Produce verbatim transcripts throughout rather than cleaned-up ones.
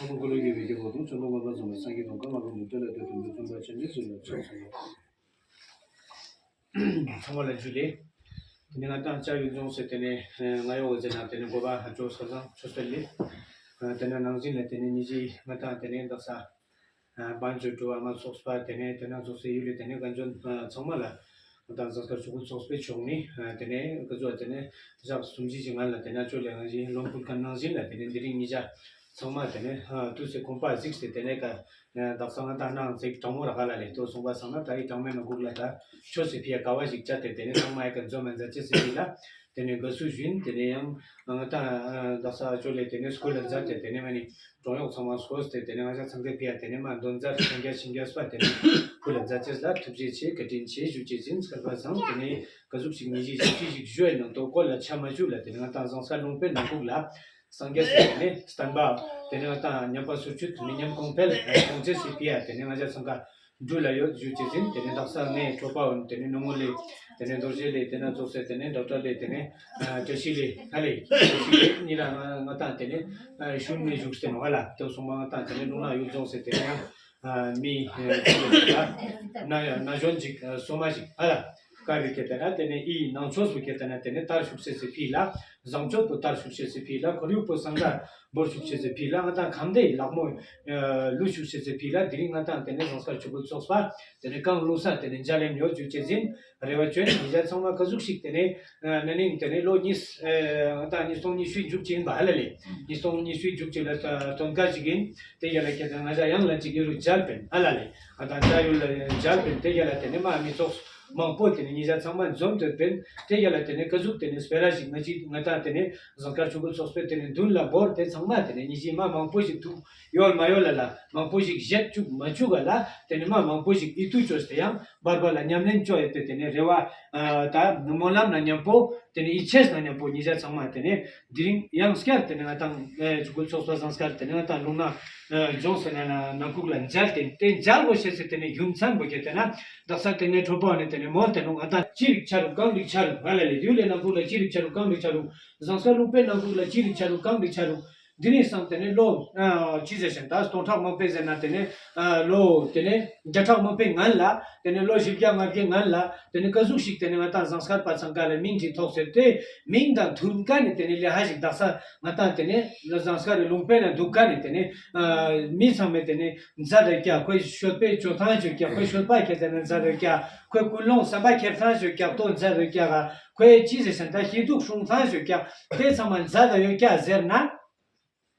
ཀུ་ལུ་གི་བེ་ཀེ་བོ་དུང་ཆོ་ལོ་མ་ལ་ཟོ་མ་སང་གི་དུང་ཀ་མ་ལུ་མུ་ཏོ་ལ་ཏེ་དུང་དུ་ཙུམ་པ་ཆེན་པོའི་ཟོ་ལ་ཆོ་ཟོ་ལ། ཚང་མ་ལ་ཇུ་ལེ། དེ་ནས་ང་ཏང་ཅ་ཡུལ་རྫོང་ཟེར་དེ་ནས་ང་ཡོག་ཟེར་ན་དེ་ནས་གོ་བ་ཧ་ཅོ་ས་ཚང་ཆོ་སྟེ་ལེ། དེ་ནས་ནང་སྲིད་ལ་དེ་ནས་ཉི་ཇི་ང་ཏང་དེ་ནས་འདག་ས། བང་ཇོ་ཀྲུ་བ་མ་ཚོགས་པ་དེ་ནས་དེ་ན་ཚོགས་སའི་ཡུལ་ལས་དེ་ནས་ག་འཇོན་ཚང་མ་ལ་ང་ཏང་ཟངས་དཀར་ཆུ་ཁུལ་ཚོགས་པའི་ཕྱོགས་ནས་དེ་ནས་ག་ཚོད་དེ་ནས་ཞག་སུམ་ཅུ་ཞིག་ང་ལ་དེ་ན་ཅོ་ལེ་ང་ཞིག་ལོང་ཁུལ་ཁ་ནང་བཞིན་ལ་དེ་ནས་འདི་རིང་ཉི་ཇ་ཚང་མ་དེ་ནས་དུས་སུ་ཁོམ་པ་གཟིགས་ཏེ་དེ་ནས་ཀ་དག་ས་ང་ཏང་ནང་ཚིག་གྲང་མོ་ར་ག་ལ་ལས་ལྟོ་སོང་པ་སང་ན་ད་ཡི་གྲང་མོའི་ནང་སྒུག་ལ་ད་ཆོས་སི་ཕི་ཡ་ག་བ་ཞིག་བཅད་དེ་དེ་ནས་ཚང་མ་ཡི་ཀ་འཛོམས་མ་མཛད་ཅེས་སི་ཕི་ལ་དེ་ནས་དགའ་བསུ་ཞུ་ཡིན། དེ་ནས་ཡང་ང་ཏང་དག་ས་ཅོ་ལེ་དེ་ནས་སྐུལ་ལ་མཛད་དེ་དེ་ནས་མ་ནི་གྲོང་ཡོག་ཚང་མ་སྐོར་ཏེ་དེ་ནས་ང་ཅག་ཚང་ཁའི་ཕི་ཡ་དེ་ནས་མ་འདོན་མཛད་སངས་རྒྱས་ཤིང་རྒྱས་པ་དེ་ནས་སྐུལ་ལ་མཛད་ཅེས་ལ་ཐུགས་རྗེ་ཆེ་བཀའ་དྲིན་ཆེ་ཞུ་ཅེས་ཡིན། ཚར་པ་བཟང་དེ་ནས་ག་ཟུག་ཞིག་ཉི་ཤུ་བཞི་བཅུ་ཞིག་ཞུ་ཡ་ནང་དོ་སྐོར་ལ་ཆ་མ་བཅུག་ལ་དེ་ནས་ང་ཏང་ཟངས་དཀར་ལུང་པའི་ནང་ཁུག་ལ་སངས་རྒྱས་སི་དེ་ནས་བསྟན་པ་དེ་ནས་ང་ཏང་ཉམས་པ་སོར་ཆུད་མི་ཉམས་གོང་འཕེལ་གཏོང་ཅེས་སི་ཕི་ཡ་དེ་ནས་ང་ཅག་ཚང་ཁ་འགྲུལ་ལ་ཡོད་ཞུ་ཅེས་ཡིན། དེ་ནས་དག་ས་ངའི་གྲོགས་པ་འོན་དེ་ནས་ནུ་མོ་ལེ་དེ་ནས་རྡོ་རྗེ་ལེ་དེ་ནས་ཚོགས་སེ་དེ་ནས་ཌོག་ཊར་ལེ་དེ་ནས་བཀྲ་ཤིས་ལེ་ཧ་ལེ་བཀྲ་ཤིས་ལེ་གཉིས་ལ་ང་ང་ཏང་དེ་ནས་ཞུན་ནས་བཞུགས་སྟེ་ནོ་ཧ་ལ་དེ་སོང་མ་ང་ཏང་དེ་ནས་ལུང་ན་ཡུལ་རྫོང་སེ་དེ་ནས་ཡང་མི་ན་ན་གཞོན་ཅིག་སོ་མ་ཞིག་ཧ་ལ་དཀར་བའི་ཁེ་ཏེ་ན་དེ་ནས་ཨི་ནང་ཆོས་སུ་ཁེ་ཏེ་ན་དེ་ནས་དར་ཤུགས་ཤེས་སི་ཕི་ལ་བཟང་སྤྱོད་པོ་དར་ཤུགས་ཤེས་སི་ཕི་ལ་ཁོར་ཡུག་པོ་སང་དར་འབོར་ཤུགས་ཤེས་སི་ཕི་ལ་ང་ཏང་ཁམས་དེ་ལག་མོ་ལུ་ཤུགས་ཤེས་སི་ཕི་ལ་དེ་རིང་ང་ཏང་དེ་ནས་ཟངས་དཀར་ཆུ་ཁུལ་ཚོགས་པ་དེ་ནས་གང་ལུང་ས་དེ་ནས་འཇལ་ལེན་ཡོད་ཞུ་ཅེས་ཡིན། རེ་བ་བཅོལ་ནས་ཉེ་ཆར་ཚང་མ་ག་ཟུག་ཞིག་དེ་ནས་ན་ནིང་དེ་ནས་ལོ་གཉིས་ང་ཏང་ཉིས་སྟོང་ཉི་ཤུའི་མཇུག་ཅིག་ཡིན་པ་ཧ་ལ་ལེ། ཉིས་སྟོང་ཉི་ཤུའི་མཇུག་ཅིག་ལ་སྟོན་ཁ་ཞིག་ཡིན། དེ་རྒྱ་ལ་ཁྱེད་ཚང་ང་ཅག་ཡང་ལ་ཅིག་ཡུལ་རུ་མཇལ་པིན་ཧ་ལ་ལེ། ང་ཏང་ཅ་ཡུལ་ལ་མཇལ་པིན་དེ་རྒྱ་ལ་དེ་ནས་མ་མི་ཚོགས་མང་པོ་དེ་ནས་ཉེ་ཆར་ཚང་མ་འཛོམས་ཏེ་པིན་དེ་རྒྱ་ལ་དེ་ནས་ག་ཟུག་དེ་ནས་སྤེ་ར་ཞིག་ང་ཅིག་ང་ཏང་དེ་ནས་ཟངས་དཀར་ཆུ་ཁུལ་ཚོགས་པའི་དེ་ནས་མདུན་ལ་འབོར་དེ་ཚང་མ་དེ་ནས་ཉི་ཤུ་མ་མང་པོ་ཞིག་འདུག་ཡོད་མ་ཡོད་ལ་ལ་མང་པོ་ཞིག་བཞེས་བཅུག་མ་བཅུག་ག་ལ་དེ་ནས་མ་མང་པོ་ཞིག་ཨི་ཏུ་བཅོས་ཏེ་ཡང་བར་བར་ལ་ཉམས་ལེན་བཅོ་ཡོད་པའི་དེ་ནས་རེ་བ་ད་སྨོན་ལམ་ན་མཉམ་པོ་དེ་ནས་ཡིད་ཆེས་ན་མཉམ་པོ་ཉེ་ཆར་ཚང་མ་དེ་ནས་དེ་རིང་ཡང་སྐྱར་དེ་ནས་ང་ཏང་ཆུ་ཁུལ་ཚོགས་པ་ཟངས་དཀར་དེ་ནས་ང་ཏང་ལུང་ན་ལྗོངས་ཟེར་ན་ན་ནང་ཁུག་ལ་མཇལ་ཏེ་དེ་མཇལ་དགོས་ཤེས་སི་དེ་ནས་རྒྱུ་མཚན་པོ་ཁྱེད་དེ་ན་དག་ས་དེ་ནས་གྲོགས་པོ་ནས་དེ་ནས་མོལ་ཏེ་ནོ་ང་ཏང་ཅི་རིགས་ཆ་རུག་གང་རིགས་ཆ་རུག་ང་ལ་ལས་ཡུལ་ལས་ནང་ཁུག་ལ་ཅི་རིགས་ཆ་རུག་གང་རིགས་ཆ་རུག་ཟངས་དཀར་ལུང་པའི་ནང་ཁུག་ལ་ཅི་རིགས་ཆ་རུག་གང་རིགས་ཆ་རུག་འདི་ནས་བསམ་དེ་ནས་ལོ་ཅི་ཟེར་ཞིང་ད་སྟོང་ཕྲག་མང་པོའི་ཟེར་ན་དེ་ནས་ལོ་དེ་ནས་བརྒྱ་ཕྲག་མང་པོའི་ངན་ལ་དེ་ནས་ལོ་བཞི་བརྒྱ་ལྔ་བརྒྱའི་ངན་ལ་དེ་ནས་ག་ཟུག་ཞིག་དེ་ནས་ང་ཏང་ཟངས་དཀར་པ་ཚང་ཀ་ལ་མིང་ཅིག་ཐོགས་ཟེར་ཏེ་མིང་དང་མཐུན་ཀ་ནས་དེ་ནས་ལས་ཧ་ཞིག་དག་ས་ང་ཏང་དེ་ནས་ཟངས་དཀར་རི་ལུང་པའི་ན་འདུག་ཀ་ནས་དེ་ནས་མི་ཚང་མས་དེ་ནས་མཛད་རེ་ཀྱ་ཁོའི་ཤོད་པའི་ཇོ་ཐང་ཞོད་ཀྱ་ཁོའི་ཤོད་པ་ཁྱེད་དེ་ནས་མཛད་རེ་ཀྱ་ཁོའི་ཀུན་སློང་བསམ་པ་ཁྱེར་ཐང་ཞོད་ཀྱ་ལྟོ་མཛད་རེ་ཀྱ་ག་ཁོའི་ཅི་ཟེར་ཞིང་ད་ཤེས་སྡུག་སྲུང་ཐང་ཞོད་ཀྱ་དེ་ཚང་མ་མཛད་ད་ཡོད་ཀྱ་ཟེར་ན།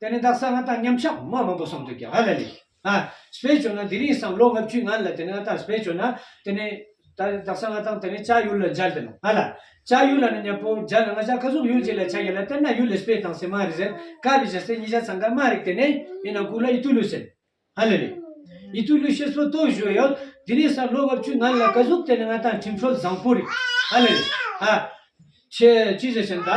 དེ་ནས་དག་ས་ང་ཏང་ཉམས་ཆག་མ་མང་པོ་སོང་འདུག་ཀྱང་ཧ་ལ་ལས། ཨ། སྤེ་ཆོ་ན་དེ་རིང་སང་ལོ་ལྔ་བཅུའི་ངང་ལ་དེ་ནས་ང་ཏང་སྤེ་ཆོ་ན་དེ་ནས་ད་དག་ས་ང་ཏང་དེ་ནས་ཅ་ཡུལ་ལ་མཇལ་ཏེ་ནོ་ཧ་ལ། ཅ་ཡུལ་ལ་ནི་ཉམ་པོ་མཇལ་ལ་ང་ཅག་ཁ་ཟུག་ཡུལ་ཅིག་ལ་ཆ་ཡ་ལ་དེ་ན་ཡུལ་ལ་སྤེ་དང་སེ་མ་རི་ཟེར་ཀ་བི་ཞ་སེ་ཉི་ཞ་ཚང་ཀ་མ་རིག་དེ་ནས་ཡིན་ན་ཀུ་ལ་ཡི་ཏུ་ལུ་ཟེར། ཧ་ལ་ལས། ཡི་ཏུ་ལུ་ཤེས་པོ་ཏོ་ཞུ་ཡོད། དེ་རིང་སང་ལོ་ལྔ་བཅུ་ང་ལ་ཀ་ཟུག་དེ་ནས་ང་ཏང་ཁྲིམས་སྲོལ་བཟང་པོ་རིག་ཧ་ལ་ལས། ཨ། ཆེ་ཅི་ཟེར་ཞིང་ད།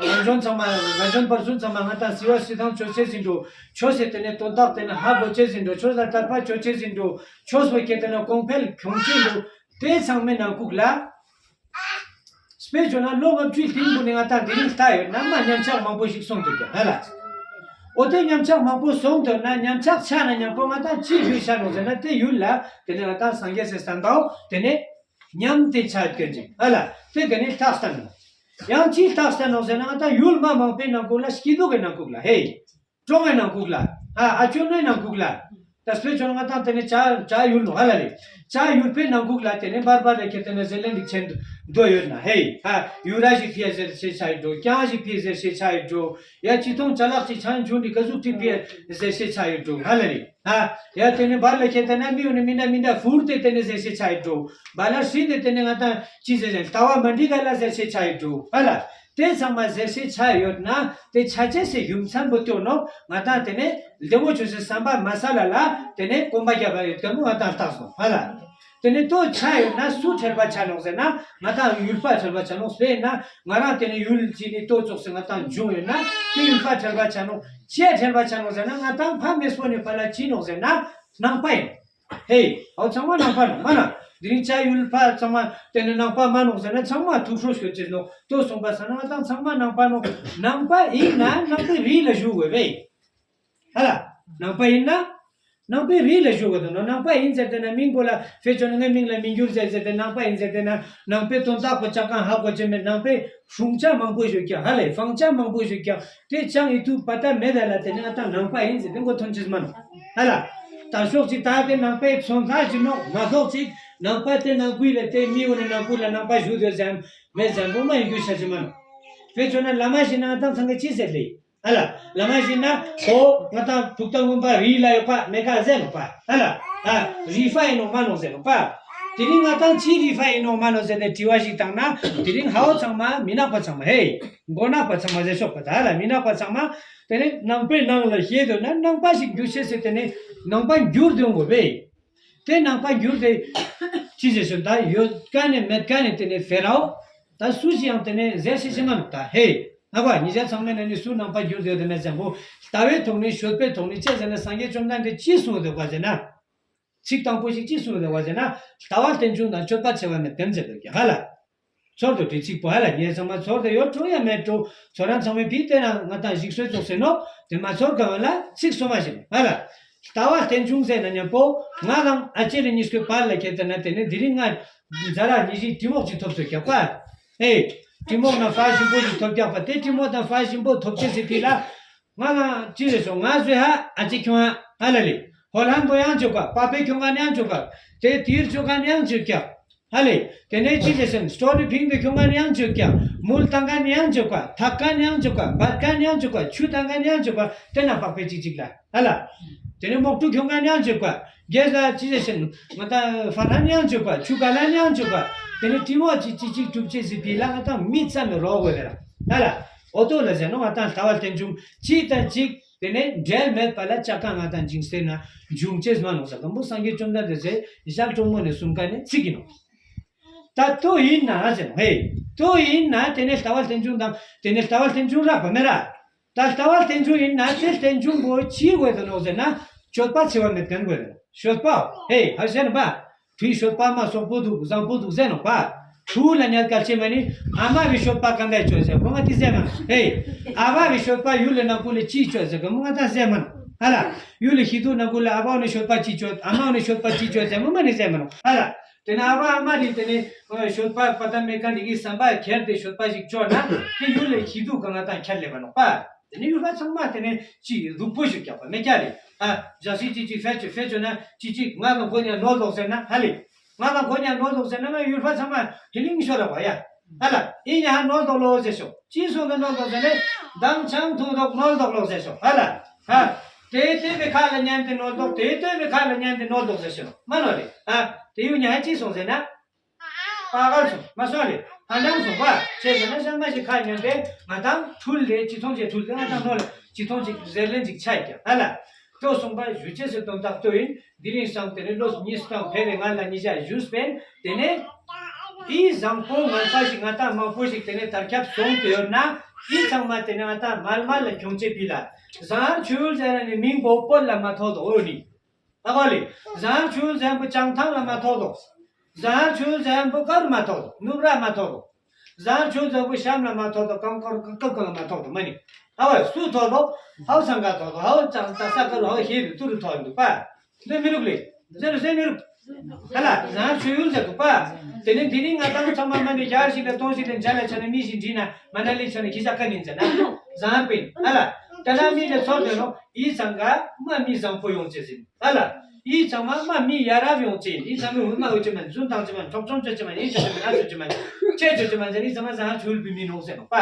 ང་ཚོ་ཚང་མ་ང་ཚོ་བར་གསུམ་ཚང་མ་ང་ཏང་སི་བ་སི་ཐང་ཆོས་ཆེ་ཟིན་འགྲོ། ཆོས་ཟེར་དེ་ནས་དོན་དག་དེ་ནས་ཧ་གོ་ཆེ་ཟིན་འགྲོ། ཆོས་ལ་དད་པ་ཆོས་ཆེ་ཟིན་འགྲོ། ཆོས་པོ་ཁྱེད་དེ་ནས་གོང་འཕེལ་གྱོང་ཆེ་འགྲོ། དེ་ཚང་མའི་ནང་ཁུག་ལ། སྤེ་ཆོ་ན་ལོ་ལྔ་བཅུའི་སྟེང་དུ་ནས་ང་ཏང་དེ་རིང་ལྟ་ཡོད་ན་མ་ཉམས་ཆག་མང་པོ་ཞིག་སོང་འདུག་ཀྱང་ཧ་ལ། འོ་དེ་ཉམས་ཆག་མང་པོ་སོང་འདུག་ན་ཉམས་ཆག་ཆག་ན་ཉམ་པོ་ང་ཏང་ཅི་ཞུས་ཆ་ནོ་ཟེར་ན་དེ་ཡུལ་ལ་དེ་ནས་ང་ཏང་སངས་རྒྱས་སི་བསྟན་པའོ་དེ་ནས་ཉམས་དེ་ཆག་སྐྱོན་ཅིག་ཧ་ལ་དེ་དེ་ནས་ལྟག་སྟན་ནོ། ཡང་ཅི་ལྟག་སྟན་ནོ་ཟེར་ན་ང་ཏང་ཡུལ་མ་མང་པོའི་ནང་ཁུག་ལ་སྐྱིད་སྡུག་གི་ནང་ཁུག་ལ་ཧེ། ཀྲོང་ངེ་ནང་ཁུག་ལ། ཨ་ཨ་ཅོ་ནོའི་ནང་ཁུག་ལ། ད་སྤེ་ཆོ་ང་ཏང་དེ་ནས་ཅ་ཅ་ཡུལ་ནོ་ཧ་ལ་ལས། ཅ་ཡུལ་པའི་ནང་ཁུག་ལ་དེ་ནས་བར་བར་ལ་ཁྱེད་དེ་ནས་ཟེར་ལེན་འདི་ཆེན་འདོད་ཡོད་ན་ཧེ། ཨ་ཡུ་ར་ཞིག་ཕིའ་ཟེར་ཤེས་ཆ་ཡོད་འགྲོ། ཀྱང་ཞིག་ཕིའ་ཟེར་ཤེས་ཆ་ཡོད་འགྲོ། ཡ་ཅི་ཐོང་ཅ་ལག་ཅིག་ཆང་ཆུང་འདི་ག་ཟུག་ཁྲིད་ཕིའ་ཟེར་ཤེས་ཆ་ཡོད་འགྲོ་ཧ་ལ་ལས། ཨ་ཡ་དེ་ནས་བར་ལ་ཁྱེད་དེ་ན་མི་འོ་ནི་མི་འདྲ་མི་འདྲ་ཧྥུར་དེ་དེ་ནས་ཟེར་ཤེས་ཆ་ཡོད་འགྲོ། བ་ལ་ཧྲི་དེ་དེ་ནས་ང་ཏང་ཅི་ཟེར་ཟེར་ལྟ་བ་མ་འགྲིག་ག་ལ་ཟེར་ཤེས་ཆ་ཡོད་འགྲོ་ཧ་ལ། དེ་ཚང་མ་ཟེར་ཤེས་ཆ་ཡོད་ན་དེ་ཆ་ཆེས་སི་ཡུམ་ཚན་པོ་ཏོ་ནོ་ང་ཏང་དེ་ནས་ལྡེ་མོ་ཆོས་སི་བསམ་པ་མ་ས་ལ་ལ་དེ་ནས་གོམ་པ་རྒྱབ་པ་ཡོད་དེ་མོ་ང་ཏང་ལྟག་སོང་ཧ་ལ། དེ་ནས་ཏོ་ཆ་ཡོད་ན་སུ་ཁྲེལ་བ་ཆ་ནོག་ཟེར་ན་ང་ཏང་ཡུལ་པ་ཁྲེལ་བ་ཆ་ནོག་ཟེར་ན་ང་རང་དེ་ནས་ཡུལ་ཅི་ནི་ཏོ་ཙོག་སེ་ང་ཏང་འབྱུང་ཡོད་ན་དེ་ཡུལ་པ་ཁྲེལ་བ་ཆ་ནོག་ཅི་ཁྲེལ་བ་ཆ་ནོག་ཟེར་ན་ང་ཏང་ཕ་མེས་པོ་ནས་ཕ་ལ་ཅི་ནོག་ཟེར་ན་ནང་པ་ཡིན། ཧེ། ཨོ་ཚང་མ་ནང་པ་ནོ་མ་ན། དེ་རིང་ཅ་ཡུལ་པ་ཚང་མ་དེ་ནས་ནང་པ་མ་ནོག་ཟེར་ན་ཚང་མ་ཐུགས་ཁྲོ་ཤོད་ཅེས་ནོ་ཏོ་གསུངས་པ་ས་ན་ང་ཏང་ཚང་མ་ནང་པ་ནོ། ནང་པ་ཡིན་ན་ནང་པའི་རིགས་ལ་ཞུགས་དགོས་པས། ཧ་ལ། ནང་པ་ཡིན་ན། ནང་པའི་རིགས་ལ་ཞུ་དགོས་དོན་ནོ། ནང་པ་ཡིན་ཟེར་ཏེ་ན་མིང་པོ་ལ་ཕེ་ཆོ་ན་ངའི་མིང་ལ་མི་འགྱུར་ཟེར་ཟེར་ཏེ་ནང་པ་ཡིན་ཟེར་ཏེ་ན་ནང་པའི་དོན་དག་པོ་ཆ་གང་ཧ་གོ་ཆེ་མེད། ནང་པའི་སྲུང་བྱ་མང་པོ་ཞུ་ཀྱང་ཧ་ལས་སྤང་བྱ་མང་པོ་ཞུ་ཀྱང་དེ་ཅང་ཡིད་དུ་བ་ད་མེད་ད་ལ་དེ་ནི་ང་ད་ནང་པ་ཡིན་ཟེར་ཏེ་མགོ་ཐོན་ཅེས་མ་ནོ། ཧ་ལ། ད་ཕྱོགས་ཅིག་ད་དེ་ནང་པའི་ཚོན་ཁ་ཅིག་ནོ་མ་ཐོག་ཅིག་ནང་པ་དེ་ནང་ཀུའི་ལ་དེ་མི་འོ་ནི་ནང་ཀུ་ལ་ནང་པ་ཞུ་དོ་ཟེར་མེད་ཟེར་མགོ་མ་ཡིན་རྒྱུ་ཤ་ཅི་མ་ནོ། ཕེ་ཆོ་ན་བླ་མ་ཞིག་ན་ང་ད་ཚང་གི་ཅི་ཟེར་ལེ། ཨ་ལ། བླ་མ་ཞིག་ན་ཨོ་ང་དང་ཐུགས་དམ་མངོན་པ་རིགས་ལ་ཡོད་པ་མེད་ཀ་ཟེར་ནོག་པ། ཨ་ལ། ཨ། རིགས་པ་ཡིན་ནོག་མ་ནོག་ཟེར་ནོག་པ། དེ་རིང་ང་དང་ཅི་རིགས་པ་ཡིན་ནོག་མ་ནོག་ཟེར་ནས་དྲི་བ་ཞིག་བཏང་ན་དེ་རིང་ཧའོ་ཚང་མ་མི་ནག་པ་ཚང་མ་ཧེ། མགོ་ནག་པ་ཚང་མ་ཟེར་ཤོག་པ་ད་ལ་མི་ནག་པ་ཚང་མ་དེ་ནི་ནང་པའི་ནང་ལ་ཤེས་འདོད་ན་ནང་པ་ཞིག་འགྱུར་ཤེས་ཟེར་དེ་ནི་ནང་པ་འགྱུར་འདོད་དགོས་པས། དེ་ནང་པ་འགྱུར་དེ་ཅི་ཟེར་ཤོད་ད་ཡོད་ཀ་ནས་མེད་ཀ་ནས་དེ་ནས་ཕེ་རའོ། ད་སུ་ཞིག་ཡང་དེ་ནས་ཟེར་ཤེས་ཤེས་མ་ནོག་ད་ཧེ། ཨ་བ་ཉི་ཤ་ཚང་མའི་ནང་ནས་སུ་ནང་པ་འགྱུར་དེ་དེ་མེད་ཟེར་མགོ། ལྟ་བའི་ཐོག་ནས་ཤོད་པའི་ཐོག་ནས་ཅི་ཟེར་ན་སངས་རྒྱས་བཅོམ་ལྡན་འདས་ཅི་གསུངས་འདུག་པ་ཟེར་ན། ཚིག་དང་པོ་ཞིག་ཅི་གསུངས་འདུག་པ་ཟེར་ན། ལྟ་བ་རྟེན་འབྱུང་དང་སྤྱོད་པ་འཆལ་བ་མེད་དེ་མཛད་འདུག་ཀྱང་ཧ་ལ། ཚོར་དུ་དྲི་ཚིག་པོ་ཧ་ལ་ངས་ཚང་མ་ཚོར་དུ་ཡོད་འགྲོ་ཡ་མེད་འགྲོ། ཚོར་རང་ཚང་མའི་བི་དེ་ན་ང་དང་ཞིག་གསོས་ཚོགས་ཟེར་ནོ། དེ་མ་ཚོར་ག་བ་ལ་ཚིག་སོ་མ་ཞིག་ཧ་ལ། ལྟ་བ་རྟེན་འབྱུང་ཟེར་ན་མཉམ་པོ་ང་དང་ཨ་ཅེ་ལ་གཉིས་ཀའི་བར་ལ་ཁྱེད་ལྟ་ན་དེ་ནི་དེ་རིང་ང་ཛ་ར་ཉི་ཤིག་གྲི་མོག་ཅིག་ཐོབ་སོ་རྒྱག་པ། ཨེ། གྲི་མོག་ན་ཧྥ་ཞིམ་པོ་ཞིག་ཐོབ་རྒྱག་པ་དེ་གྲི་མོག་དང་ཧྥ་ཞིམ་པོ་ཐོབ་ཅེས་སི་ཕི་ལ། ང་ང་ཅི་རེད་སོང་ང་ཟོས་ཧ་ཨ་ཅེ་ཁྱོང་ཧ་ཨ་ལ་ལི། ཧོ་ལྷན་དོ་ཡང་བཅོས་ཀ་པ་པེ་ཁྱོང་ག་ནི་ཡང་བཅོས་ཀ་དེ་དིར་བཅོས་ག་ནི་ཡང་བཅོས་ཀྱག་ཧ་ལེ། དེ་ནས་ཅི་ཟེར་སེམས་སྟོར་ནི་ཕིང་དུ་ཁྱོང་ག་ནི་ཡང་བཅོས་ཀྱག་མུལ་བཏང་ག་ནི་ཡང་བཅོས་ཀ་ཐག་ག་ནི་ཡང་བཅོས་ཀ་འབད་ག་ནི་ཡང་བཅོས་ཀ་ཆུ་བཏང་ག་ནི་ཡང་བཅོས་ཀ་དེ་ན་པགས་པའི་ཅིག་ཅིག་ལ་ཧ་ལ། དེ་ནས་མོག་ཏུ་ཁྱོང་ག་ནི་ཡང་བཅོས་ཀ་རྒྱལ་ལ་ཅི་ཟེར་སེམས་ང་ད་ཧྥ་ཧ་ནི་ཡང་བཅོས་ཀ་ཆུ་ག་ལ་ནི་ཡང་བཅོས་ཀ་དེ་ནས་ཏི་མོ་ཅིག་ཅིག་ཅིག་གྲུབ་ཅེས་སི་ཕི་ལ་ང་ད་མི་ཙམ་མི་རོགས་དགོས་ལ་ཧ་ལ། འོ་ཏོ་ལ་ཟེར་ནོ་ང་ད་ལྟ་བ་རྟེན་འབྱུང་གཅིག་དང་གཅིག་དེ་ནས་འབྲལ་མེད་པ་ལ་ལྕགས་ཀ་ང་དང་འཇིང་སྟེ་ན་འབྱུང་ཅེས་མ་ནོག་ཟེར་དང་པོ་སངས་རྒྱས་བཅོམ་ལྡན་འདས་ཟེར་ཞལ་དྲོན་མོ་ནས་གསུང་མཁན་ནི་ཚིག་ཡིན་ནོ། ད་ལྟོ་ཡིན་ན་ཟེར་ནོ་ཧེ། ལྟོ་ཡིན་ན་དེ་ནས་ལྟ་བ་རྟེན་འབྱུང་དང་དེ་ནས་ལྟ་བ་རྟེན་འབྱུང་རག་པ་མེད་ར། ད་ལྟ་བ་རྟེན་འབྱུང་ཡིན་ན་དེ་རྟེན་འབྱུང་པོ་ཅི་དགོས་དོ་ནོག་ཟེར་ན་སྤྱོད་པ་འཆལ་བ་མེད་ལྡན་དགོས་དོ་ནོག་སྤྱོད་པ་ཧེ་ཧ་ཟེར་ན་པ། བུའི་སྤྱོད་པ་མ་སོག་པོ་འདུག་བཟང་པོ་འདུག་ཟེར་ནོག་པ། ཕྲུ་གུ་ལ་ཉལ་སྐལ་ཆེ་མ་ནི་ཨ་མ་བའི་སྤྱོད་པ་གང་འདྲ་སྤྱོད་ཟེར་གོ་ང་དེ་ཟེར་མ་ནོག་ཨེ། ཨ་བ་བའི་སྤྱོད་པ་ཡུལ་ལ་ནང་ཁུལ་ལ་ཅི་སྤྱོད་ཟེར་གོ་ང་ད་ཟེར་མ་ནོག་ཧ་ལ། ཡུལ་ལ་ཤི་དུ་ནང་ཁུལ་ལ་ཨ་བ་ནི་སྤྱོད་པ་ཅི་སྤྱོད་ཨ་མ་ནི་སྤྱོད་པ་ཅི་སྤྱོད་ཟེར་མ་མ་ནི་ཟེར་མ་ནོག་ཧ་ལ། དེ་ནས་ཨ་བ་ཨ་མ་རིགས་དེ་ནས་སྤྱོད་པ་པ་ད་མེ་ཀ་འདི་གི་བསམ་པ་ཁྱེར་ཏེ་སྤྱོད་པ་ཞིག་སྤྱོད་ན་དེ་ཡུལ་ལ་ཤི་དུ་གང་ང་ད་ཁྱེར་ལེ་བ་ནོག་པ། དེ་ནས་ཡུལ་པ་ཚང་མ་དེ་ནས་ཅི་སྡུག་པོ་ཞིག་རྒྱག་པ་མེད་ཀྱ་རེད། ཨ། ཇ་སི་ཅི་ཅི་ཧྥེ་ཅི་ཧྥེ་ཅོ་ན་ཅི་ཅི་ང་དང་ཁོ་གཉིས་ནོར་ལོག་ཟེར་ན་ཧ་ལེ། ང་དང་ཁོ་གཉིས་ནོར་ལོག་ཟེར་ན་མ་ཡུལ་པ་ཚང་མ་ཧི་ལིང་ཤོར་ར་བ་ཡ། ཧ་ལ། ཨི་ཉ་ཧ་ནོར་ལོག་ལོག་ཟེར་ཤོག་ཅི་སོང་གི་ནོར་ལོག་ཟེར་ནས་དམ་ཆང་འཐུང་ལོག་ནོར་ལོག་ལོག་ཟེར་ཤོག་ཧ་ལ། ཧ། དེ་དེ་བའི་ཁ་ལ་ཉན་ཏེ་ནོར་ལོག་དེ་དེ་བའི་ཁ་ལ་ཉན་ཏེ་ནོར་ལོག་ཟེར་ཤོག་མ་ནོར་རེད། ཧ། དེ་ཡུལ་ཉ་ཧ་ཅི་སོང་ཟེར་ན། པ་གར་སོང་མ་སོང་རེད། ཧ་འཇམ་སོང་པ། བྱས་ཟེར་ན་ཤང་མ་ཞིག་ཁ་ཉན་པས་ང་དང་འཁྲུལ་ལས་ཅི་མཐོང་ཅེས་འཁྲུལ་ལས་ང་དང་ནོར་ལས་ཅི་མཐོང་ཅིག་ཟེར་ལན་ཅིག་ཆ་ཡི་ཀྱང་ཧ་ལ། ལྟོ་གསུངས་པ་ཞུ་ཅེས་སུ་དོན་དག་ལྟོ་ཡིན། འདི་རིང་སང་དེ་ནི་ལོ་གཉིས་སྟོང་ཕེ་རེ་ང་ལ་ཉི་ཤ་ཞུས་པས་དེ་ནས་འདི་བཟང་པོ་ངན་པ་ཞིག་ང་དང་མང་པོ་ཞིག་དེ་ནས་དར་ཁྱབ་སོང་དེ་ཡོད་ན་འདི་ཚང་མ་དེ་ནས་ང་དང་མལ་མལ་ལ་ཁྱོང་ཅེས་པི་ལ་བཟང་ཆོས་ཟེར་ནི་མིང་པོ་པོ་ལ་མ་ཐོག་དོ་འོ་ནི། ཨ་གོ་ལེ། བཟང་ཆོས་ཟན་པོ་བྱང་ཐང་ལ་མ་ཐོག་དོ། བཟང་ཆོས་ཟན་པོ་དཀར་མ་ཐོག་དོ། ནུབ་ར་མ་ཐོག་དོ། བཟང་ཆོས་ཟན་པོ་ཤམ་ལ་མ་ཐོག་དོ། ཀང་ཀོར་ཀ་ཀ་ཀ་ལ་མ་ཐོག་དོ་མ་ནི། ཨ་བ་སུ་ཐོག་དོ། ཧའུ་སང་ག་ཐོག་དོ། ཧའུ་ཙང་ད་ས་ཀ་རུ་ཧའུ་ཧེ་རུ་ཏུ་རུ་ཐོག་འདུག་པ། འདི་མི་རུག་ལེ། ཟེར་རུ་ཟེར་མི་རུག་ཧ་ལ་བཟང་ཆོས་ཡུལ་ཟེར་འདུག་པ། དེ་ནི་འདི་ནི་ང་དང་ཚང་མ་མ་ནི་ཡར་ཞིག་ལ་སྟོང་ཞིག་ལ་འཇལ་ལ་ཆ་ནི་མི་ཞིག་འདྲི་ན་མ་ན་ལི་ཆ་ནི་ཁི་ཤ་ཀ་ནི་ཟེར་ན། བཟང་པིན་ཧ་ལ། ད་ན་མི་ལ་ཚོར་དོན་ནོ། ཡིད་ཚང་ག་མ་མི་བཟང་པོ་ཡོང་ཅེས་ཟིན། ཨ་ལ། ཡིད་ཚང་མ་མ་མི་ཡ་རབས་ཡོང་ཅེས་ཡིན། ཡིད་ཚང་མི་འུ་མ་འུ་ཅེ་མ་རྫུན་བཏང་ཅེ་མ་འཕྲོག་བཅོམ་བཅོ་ཅེ་མ་ཡིན་ཅོ་ཅེ་མ་ན་ཅོ་ཅེ་མ་ཅེ་ཅོ་ཅེ་མ་ཟེར་ཡིད་ཚང་མ་བཟང་ཆུལ་བུ་མི་ནོག་ཟེར་ནོག་པ།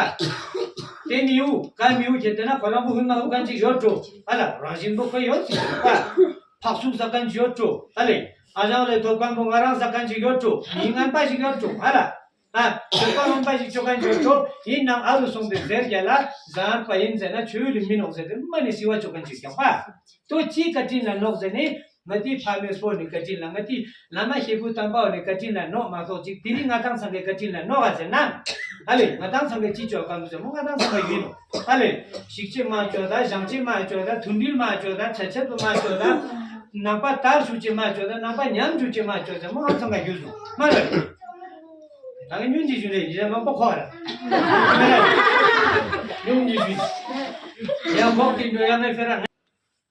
དེ་མི་འུ་ག་མི་འུ་ཁྱེད་དེ་ན་ཁོ་རང་བུ་འུ་མ་འུ་གན་ཅིག་ཡོད་འགྲོ། ཨ་ལ་རང་བཞིན་པོ་ཁོ་ཡོད་ཅིག་ཟེར་ནོག་པ། ཕག་ཚུགས་ཟ་གན་ཅིག་ཡོད་འགྲོ། ཨ་ལེ། ཨ་ཞང་ལེ་ཐོབ་གན་པོ་ང་རང་ཟ་གན་ཅིག་ཡོད་འགྲོ། མི་ངན་པ་ཞིག་ཡོད་འགྲོ། ཨ་ལ། ཨ། ཆོས་པ་ངན་པ་ཞིག་ཆོས་ག་འཇོག་ཆོག་ཡིན་ནའང་ཨ་རུ་སོང་སྟེ་ཟེར་རྒྱ་ལ་བཟང་པ་ཡིན་ཟེར་ན་ཆོས་ལུགས་མི་ནོག་ཟེར་ཏེ་མ་ནི་སྲི་བ་ཆོག་ག་འཇིག་ཀྱང་པ། ཏོ་ཅི་བཀའ་དྲིན་ལ་ནོག་ཟེར་ནས་ང་དེའི་ཕ་མེས་སྤོ་ནི་བཀའ་དྲིན་ལ་ང་དེའི་བླ་མ་ཤེས་བུ་དམ་པའོ་ནི་བཀའ་དྲིན་ལ་ནོག་མ་གཏོགས་ཅིག་དེ་རིང་ང་དང་ཚང་གི་བཀའ་དྲིན་ལ་ནོག་ག་ཟེར་ན། ཨ་ལེ་ང་དང་ཚང་གི་ཅི་ཆོག་ག་འདུག་ཟེར་མོ་ང་དང་ཚང་གི་ཡིན་ནོག་ཨ་ལེ། ཞིག་ཅེས་མ་ཆོག་ད་བཞང་ཅེས་མ་ཆོག་ད་མཐུན་སྒྲིལ་མ་ཆོག་ད་ཆ་ཆེད་དུ་མ་ཆོག་ད། ནང་པ་དར་ཞུ་ཅེས་མ་ཆོག་ད་ནང་པ་ཉམས་ཞུ་ཅེས་མ་ཆོག་ཟེར་མོ་ང་ཚང་གི་ཡུལ་སོང་མ་རེད། ད་གི་ཉུང་གི་ཞུ་རེད་ཡིན་མང་པོ་ཁོག་ར། ཉུང་གི་ཞུ། ཡང་ཁོག་གི་འགྲོ་ཡང་ངའི་ཕེ་ར།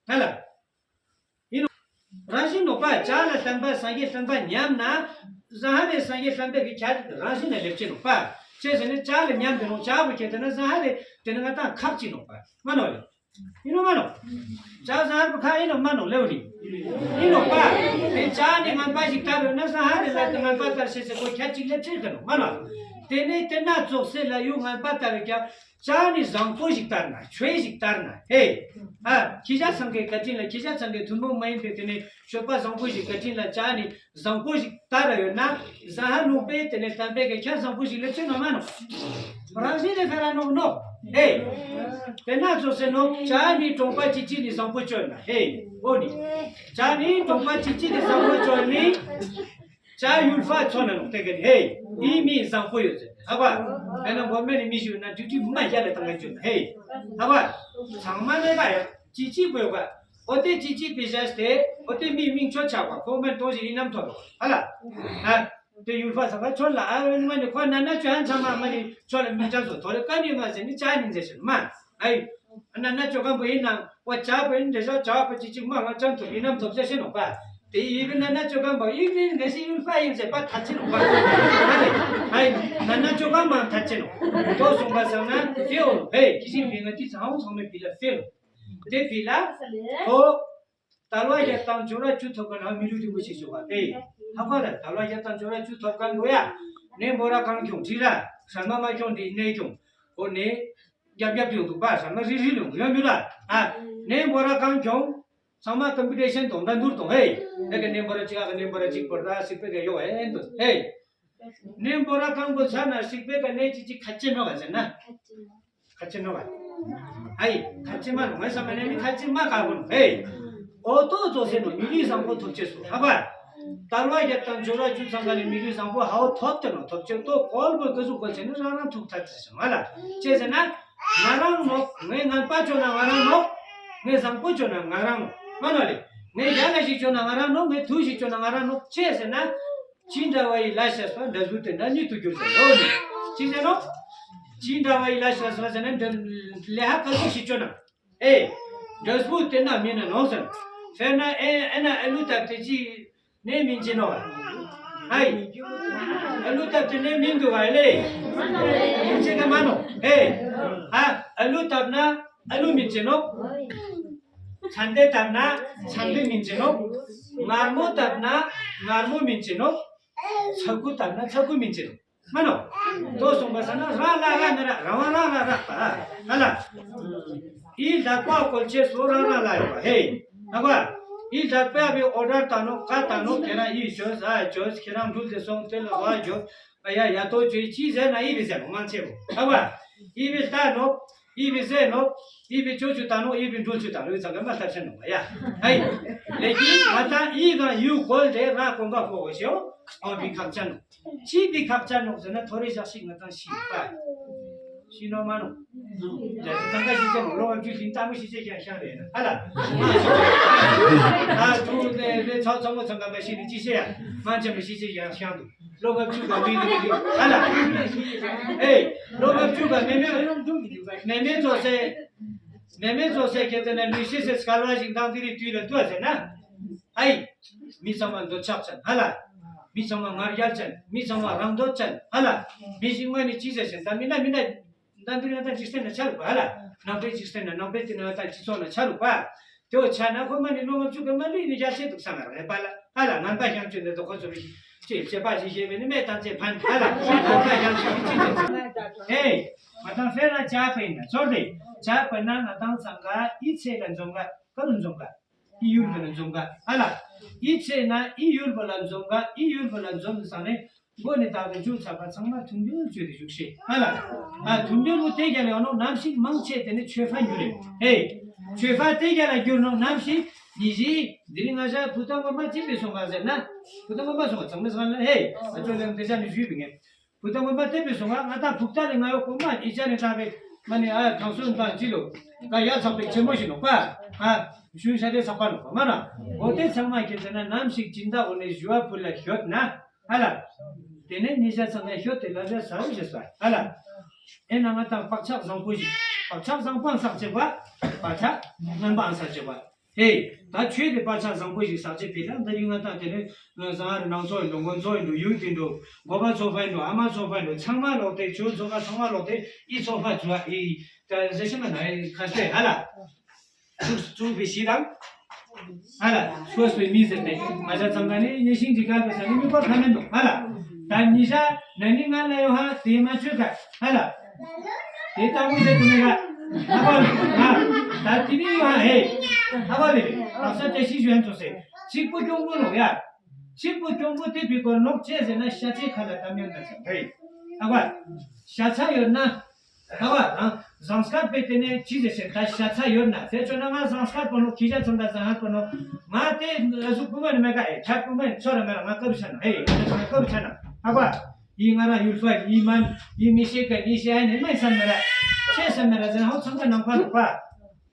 ཧ་ལ། ཡིན་ནོ། རང་བཞིན་ནོག་པ། ལྕགས་ལ་བརྟེན་པ་སངས་རྒྱས་བསྟན་པ་ཉམས་ན། ཟང་ཧ་ནས་སངས་རྒྱས་བསྟན་པའི་གི་ཁྱད་རང་བཞིན་ལ་སླེབས་ཀྱི་ནོག་པ། ཅེས་ཟེར་ནས་ལྕགས་ལ་ཉམས་པའི་ནོག་ལྕགས་པོ་ཁྱེར་ཏེ་ན་ཟང་ཧ་རེ་དེ་ནི་ང་ཏང་ཁག་ཅིག་ནོག་པ། མ་ནོག་ལེ། ཡིན་ནོ་མ་ནོག་ལྕགས་ཟང་ཧ་པོ་ཁག་ཡིན་ནོ་མ་ནོག་ལེའོ་ནི། ཡིན་ནོག་པ། དེ་ལྕགས་ནི་ངན་པ་ཞིག་ལྟ་བས་ན་ཟང་ཧ་རེ་ལ་དེ་ངན་པ་ལྟར་ཤེས་ཟེར་གོ་ཁྱད་ཅིག་ལེབ་ཆེར་གི་ནོག་མ་ནོག་དེ་ནས་དེ་ན་ཙོགས་སེ་ལ་ཡུལ་ངན་པ་ལྟ་བས་ཀྱང་། ལྕགས་ནི་བཟང་པོ་ཞིག་ལྟར་ན། ཆོས་ཞིག་ལྟར་ན། ཧེ། ཨ། ཁྱེད་ཅག་ཚང་གི་བཀའ་དྲིན་ལ། ཁྱེད་ཅག་ཚང་གི་ཐུན་མོང་མ་ཡིན་པའི་དེ་ནས་སྤྱོད་པ་བཟང་པོ་ཞིག་བཀའ་དྲིན་ལ་ལྕགས་ནི་བཟང་པོ་ཞིག་ལྟར་ཡོད་ན། ཟང་ཧ་ནོག་པས་དེ་ནས་བསྟན་པའི་གི་ཁྱད་བཟང་པོ་ཞིག་ལེབ་ཆེ་ནོག་མ་ནོག་རང་བཞིན་ལས་ཕེ་ར་ནོག་ནོག་ཧེ། དེ་ན་ཙོགས་སེ་ནོག་ལྕགས་ནི་གྲོང་པ་གཅིག་གཅིག་ནི་བཟང་པོ་བཅོས་ན། ཧེ། འོ་ནི། ལྕགས་ནི་གྲོང་པ་གཅིག་གཅིག་ནི་བཟང་པོ་བཅོས་ནི། ལྕགས་ཡུལ་ཕ་ཚོ་ན་ནོག་དེ་ག་ནི་ཧེ། ཨི་མི་བཟང་པོ་ཡོད་ཟེར། ཧ་བ། དཔེར་ན་བོད་སྨན་ནི་མི་ཞིག་ཡོད་ན་དུས་དུས་མ་རྒྱ་ལ་བཏང་ག་བཅོས་ན། ཧེ། ཧ་བ། ཚང་མ་མེད་པ་ཡ། གཅིག་གཅིག་པོ་ཡོད་པ། འོ་དེ་གཅིག་གཅིག་པའི་བཞག་སྟེ། འོ་དེ་མི་མིང་ཆོ་ཆག་པ། ཁོ་མེན་གཏོང་ཞིག་ཡིན་ནམ་ཐོབ་ལོ། ཧ་ལ། ཨ། དེ་ཡུལ་ཕ་ས་ཁ་ཆོ་ལ། ཨ་མ་ནི་ཁོ་ན་ན་ཆོ་ཧན་ཚང་མ་མ་ནི་ཆོ་ལ་མི་ཅང་སོ་ཐོ་རེ་ཀ་ནི་མ་ཟེར་ནི་ཅ་ནི་ཟེར་ཤེ་མ། ཨའི། ན་ན་ཅོ་གམ་པོ་ཡིན་ནམ། ཝ་ཅ་པོ་ཡིན་འདྲེ་ཤ་ཅ་པོ་ཅི་ཅིག་མ་ང་ཅང་ཐུབ་ཡིན་ནམ་ཐོབ་ཟེར་ཤེ་ནོག་པ། དེ་ཡི་གི་ན་ན་ཅོ་གམ་པོ་ཡིན་ནི་འདྲེ་ཤི་ཡུལ་ཕ་ཡིན་ཟེར་པ་ཐ་ཅི་ནོག་པ། ཨའི། ན་ན་ཅོ་གམ་མ་ཐ་ཅི་ནོག་དོ་སོང་པ་སང་ན་ཕེའོ་ཕེ་ཁི་ཤིང་ཕི་ང་ཏི་ཚང་ཚང་མེ་ཕི་ལ་ཕེའོ། དེ་ཕི་ལ། ཨོ། དལ་བ་བརྒྱད་དང་འབྱོར་བ་བཅུ་ཐོབ་མཁན་ལ་མི་ལུས་རིན་པོ་ཆེ་ཞུ་བ་སྟེ། ཧ་གོ་ལ། དལ་བ་བརྒྱད་དང་འབྱོར་བ་བཅུ་ཐོབ་མཁན་པོ་ཡ། ནས་འབོ་ར་གང་ཁྱོང་ཁྲི་ར། ཧྲན་མ་མ་ཁྱོང་འདི་ནས་ཁྱོང་། འོ་ནས། རྒྱབ་རྒྱབ་ཡོང་འདུག་པ། ཧྲན་མ་རི་རི་ལུང་ཡོང་འདུག་ལ། ཨ། ནས་འབོ་ར་གང་ཁྱོང་། ཚང་མ་ཀམ་པི་ཊི་ཤན་དང་འགྲན་བསྡུར་དང་ཧེ། ཨེ་ག་ནས་འབོ་ར་གཅིག་ཨ་ག་ནས་འབོ་ར་གཅིག་པོ་ར་སིག་པེ་ག་ཡོ་ཨེ་འདུག་ཧེ། ནས་འབོ་ར་གང་པོ་ཚ་ན་སིག་པེ་ག་ནས་གཅིག་གཅིག་ཁ་ཆེ་མ་ག་ཟེར་ན། ཁ་ཆེ་ནོ་བ། ཨའི། ཁ་ཆེ་མ་ནོ་ངའི་བསམ་པ་ནས་ནི་ཁ་ཆེ་མ་དཀར་པོ་ནོ་ཧེ། ཨོ་ཏོ་ཙོ་སེ་ནོ་མི་ལུས་བཟང་པོ་ཐོབ་ཅེས་སོ་ཧ་གོ། དལ་བ་བརྒྱད་དང་འབྱོར་བ་བཅུ་ཚང་ཀ་ནི་མི་ལུས་བཟང་པོ་ཧའོ་ཐོབ་ཏེ་ནོ་ཐོབ་ཅེས་ཏོ་ཀོལ་པོ་ཀ་ཟུག་ཀོལ་ཆེ་ནི་རང་རང་ཐུག་ཐག་ཆེ་སོ་ང་ལ་ཅེས་ཟེར་ན། ང་རང་ནོ་ངའི་ངན་པ་ཅོ་ན་ང་རང་ནོ། ངའི་བཟང་པོ་ཅོ་ན་ང་རང་ནོ། མ་ནོ་ལེ། ངའི་རྒྱ་ལ་ཞིག་ཅོ་ན་ང་རང་ནོ་ངའི་ཐུག་ཞིག་ཅོ་ན་ང་རང་ནོ་ཅེས་ཟེར་ན། ཅི་འདྲ་བ་ཡི་ལ་ཤ་སོ་འདྲ་བཟོ་དེ་འདྲ་ཉིད་དུ་གྱུར་ཟེར་རོ་ནི། ཅི་ཟེར་ནོ། ཅི་འདྲ་བ་ཡི་ལ་ཤ་སོ་ཟེར་ན་འདྲ་ལས་ཧ་ག་ཟུག་ཞིག་ཅོ་ན། ཨེ། འདྲ་བཟོ་དེ་འདྲ་མིན་ན་ནོ་ཟེར། དཔེར་ན་ཨེ་ཨེ་ན་ཨ་ལུ་བཏབ་དེ་ཅི་ནས་མིན་ཅི་ནོ། ཨའི། ཨ་ལུ་བཏབ་དེ་ནས་མིན་འདུག་བ་ལེ། མིན་ཅི་ག་མ་ནོ། ཨེ། ཨ་ཨ་ལུ་བཏབ་ན། ཨ་ལུ་མིན་ཅི་ནོ། ཚན་ཏེ་བཏབ་ན་ཚན་ཏེ་མིན་ཅི་ནོ། མངར་མོ་བཏབ་ན་མངར་མོ་མིན་ཅི་ནོ། ཚ་ཁུ་བཏབ་ན་ཚ་ཁུ་མིན་ཅི་ནོ། མ་ནོ། དོ་སོང་པ་ས་ན་རང་ལ་ར་ན་ར་རང་བ་རང་ལ་རག་པ་ཧ་ལ། ཨི་ལག་པ་བཀོལ་ཆེ་སོ་རང་རང་ལ་ཡོད་པ་ཧེ། ཧ་གོ། ཨི་ལག་པ་བའི་ཨོ་ཌར་ད་ནོ་ཀ་ད་ནོ་ཁྱེད་རང་ཨི་བྱོས་ཨ་བྱོས་ཁྱེད་རང་འགྲུལ་དེ་སོང་དེ་ལ་བ་བྱོས། ཨ་ཡ་ཡ་ཏོ་ཅོས་ཅི་ཟེར་ན་ཨི་བི་ཟེར་མང་ཆེ་བོ་ཧ་བ། ཨི་བི་ལྟ་ནོ། ཨི་བི་ཟེར་ནོ། ཨི་བི་ཅོ་ཆུ་ལྟ་ནོ་ཨི་བི་འགྲུལ་ཆུ་ལྟ་ནོ་ཨི་ཚང་ག་མ་ལྟ་ཆེ་ནོ་ཡ། ཨི། ལེ་ཀིན་ང་ད་ཨི་གང་ཡུ་གོལ་དེ་ར་གོང་ག་ཕོ་བོ་ཤེའོ། ཨ་བི་ཁག་ཅན་ནོ། ཅི་བི་ཁག་ཅན་ནོ་ཟེར་ན་ཐོ་རེ་ཞག་ཤིག་ང་ད་ཤི་པ། ཤི་ནོ་མ་ནོ། ཡ་ཚང་ག་ཤི་ཅན་ནོ་ལོ་བ་ཅུ་ཤིང་ལྟ་མོ་ཤི་ཅེ་ཀྱང་ཤང་རེ་ན་ཨ་ལ། ཨ་ཐུ་ལེ་ལེ་ཚ་ཚ་མོ་ཚང་ག་མ་ཤི་ནི་ཅི་ཤེ་ཡ། མ་ཅེ་མ་ཤི་ཅེ་ཀྱང་ཤང་དུ། ལོ་བ་ཅུ་ག་མི་ནི་ཨ་ལ། ཨེ། ལོ་བ་ཅུ་ག་མེ་མེ་མེ་མེ་ཙོ་སེ། མེ་མེ་ཙོ་སེ་ཁྱེད་ཚོ་ན་ལུས་ཤེས་སེ་སྐལ་བ་ཞིག་དང་དེ་རིང་དུས་ལ་འདུག་ཟེར་ན། ཨའི། མི་ཚང་མ་འདོད་ཆགས་ཅན་ཧ་ལ། མི་ཚང་མ་ང་རྒྱལ་ཅན། མི་ཚང་མ་རང་འདོད་ཅན་ཧ་ལ། མི་ཞིག་ངོས་ནས་ཅི་ཟེར་ཞིང་ད་མི་ན་མི་ན། ད་འདི་ན་ད་འཇིག་རྟེན་ན་ཆ་རུག་པ་ཧ་ལ། ནང་པའི་འཇིག་རྟེན་ན་ནང་པའི་དེ་ན་ད་སྤྱི་ཚོགས་ན་ཆ་རུག་པ། དེའོ་ཆ་ན་ཁོ་མ་ནི་ལོ་ངོ་བཅུ་གི་མ་ལུས་ནི་རྒྱ་ཆེ་འདུག་ས་ང་རེ་པ་ལ་ཧ་ལ། ངན་པ་ཡང་བཅོས་ནས་དོ་ཁོ་ཚོ་རིག་ཅེས་བྱེད་པ་ཞིག་བྱེད་པས་ནི་མེད་དང་ཅེས་ཕན་ཧ་ལ། ངན་པ་ཡང་བཅོས་ནི་ཅི་ཅེས་ཧེ། ང་དང་ཧྥེ་ར་ཅག་པའི་ན་ཚོར་ཏེ་ཅག་པའི་ན་ང་དང་ཚང་ག་ཨི་ཚེ་ལ་འཛོམས་ག་ཀ་རུ་འཛོམས་ག་ཨི་ཡུལ་བ་ལ་འཛོམས་ག་ཨ་ལ། ཨི་ཚེ་ན་ཨི་ཡུལ་བ་ལ་འཛོམས་ག་ཨི་ཡུལ་བ་ལ་འཛོམས་ས་ནས་མགོ་ནས་བཏགས་པའི་མཇུག་ཚར་བ་ཚང་མ་ཐུན་འབྱོར་བཅོས་ཏེ་བཞུགས་ཤེས་ཨ་ལ། ཨ་ཐུན་འབྱོར་བུ་དེ་རྒྱ་ལ་ཡོང་ནོ་ནམ་ཞིག་མང་ཆེ་དེ་ནི་ཆོས་ཕ་འགྱུར་རེ་ཧེ། ཆོས་ཕ་དེ་རྒྱ་ལ་འགྱུར་ནོ་ནམ་ཞིག་ཉི་ཞིག་འདི་རིང་ང་ཞ་བུ་ཐང་གོ་མ་ཅི་པའི་སོང་ག་ཟེར་ན། བུ་ཐང་གོ་མ་སོང་ག་ཚང་མ་ཟེར་ན་ཧེ། ཨ་ཅོ་ལེམ་དེ་ཅག་ནི་ཞུས་པའི་ངས། བུ་དང་བུ་མ་བསྟན་པའི་སོང་ང་ང་དང་བུག་ཏ་ལས་ང་ཡོ་གོ་མ་ཨི་ཅ་ནི་ཏྲ་བའི་མ་ནི་ཨ་དང་སོན་དང་ཅི་ལོ་ད་ཡ་ཚག་པའི་ཆེན་མོ་ཞིག་ནོག་པ། ཨ་ཞུ་ཤ་དེ་ཚག་པ་ནོག་པ་མ་ན། འོ་དེ་ཚང་མ་ཁྱེད་ཚོ་ན་ནམ་ཞིག་སྦྱིན་བདག་འོ་ནས་ཞུ་བ་ཕུལ་ལ་ཤོད་ན་ཨ་ལ། དེ་ནས་ཉི་ཤ་ཚང་ལ་ཤོད་དེ་ལ་བས་ས་འོ་ཞེས་ས་ཨ་ལ། ཨེ་ན་ང་དང་བག་ཆགས་བཟང་པོ་ཞིག་བག་ཆགས་བཟང་པོ་ཨང་སག་བྱེད་པ། བག་ཆགས་ངན་པ་ཨང་སག་བྱེད་པ། ཧེ། ད་ཆོས་དེ་བག་ཆགས་བཟང་པོ་ཞིག་བསགས་བྱས་ཕེབས་ལ། འདི་རིང་ང་དང་དེ་ནས་བཟང་ངན་རང་ཚོགས་ཡིན་འགྲོ། མགོན་ཚོགས་ཡིན་འགྲོ། ཡུལ་དེ་འགྲོ། འགོ་པ་ཚོགས་པ་ཡིན་འགྲོ། ཨ་མ་ཚོགས་པ་ཡིན་འགྲོ། ཚང་མ་ལོག་སྟེ། ཆོས་ཚོགས་པ་ཚང་མ་ལོག་སྟེ། ཨི་ཚོགས་པ་ཚོགས་ཨི། ད་ཟེར་ཤེས་མ་ན་ཁ་སྟེ་ཧ་ལ། བཙུགས་བཙུགས་པའི་གཞི་དང་། ཧ་ལ། ཆོས་པའི་མི་ཟེར་ཏེ། ང་ཅག་ཚང་མ་ནི་ཉེ་ཤིང་འདི་ག་དུ་ས་ནི་མི་པོ་ཁ་མེད་འདུག་ཧ་ལ། ད་ཉི་ཤ་ན་ནི་ང་ལ་ཡོད་ཧ། དེ་མ་ཆོད་ཀ་ཧ་ལ། དེ་ལྟ་བུ་ཟེར་དུ་མེད་ཀ་ཧ་གོ་ལེ། ང་ད་དེ་ནི་ཡོད་ཧ། ཧེ། ཧ་གོ་ལེ། ལག་ས་བཀྲ་ཤིས་ཞུ་ཡན་ཚོ་ཟེར། གཅིག་པུ་གྱོང་པོ་ནོག་ཡ། གཅིག་པུ་གྱོང་པོ་དེ་བི་གོ་ནོག་ཅེས་ཟེར་ན། ཤ་ཚའི་ཁ་ལ་གཏམ་ཡང་ན་ཚ། ཧེ། ཧ་གོ། ཤ་ཚ་ཡོད་ན། ཧ་གོ། རང་ཟངས་དཀར་པའི་དེ་ནས་ཅི་ཟེར་ཟེར། ད་ཤ་ཚ་ཡོད་ན་ཟེར་ཆོག་ན། ང་ཟངས་དཀར་པོ་ནོག་ཁྱི་ཤ་ཚང་ད་ཟངས་དཀར་པོ་ནོག་ང་དེ་ཨ་ཟུག་པུ་མ་ནི་མེད་ཀ་ཨེ། ཆ་པུ་མ་ནི་ཚོ་ར་མེད་ར། ང་ཀ་རུ་ཆ་ན། ཧེ། ང་ཀ་རུ་ཆ་ན། ཧ་གོ། ཡི་ང་རང་ཡུལ་ཕ་ཡི་མན་ཡི་མི་ཤེས་ཀ་ཡི་ཤེས་ཨ་ནི་མ་ཡི་སམ་མེད་ར། ཤེས་སམ་མེད་ར་ཟེར་ན། ཧོ་ཚང་ཀ་ནང་པ་ནོག་པ།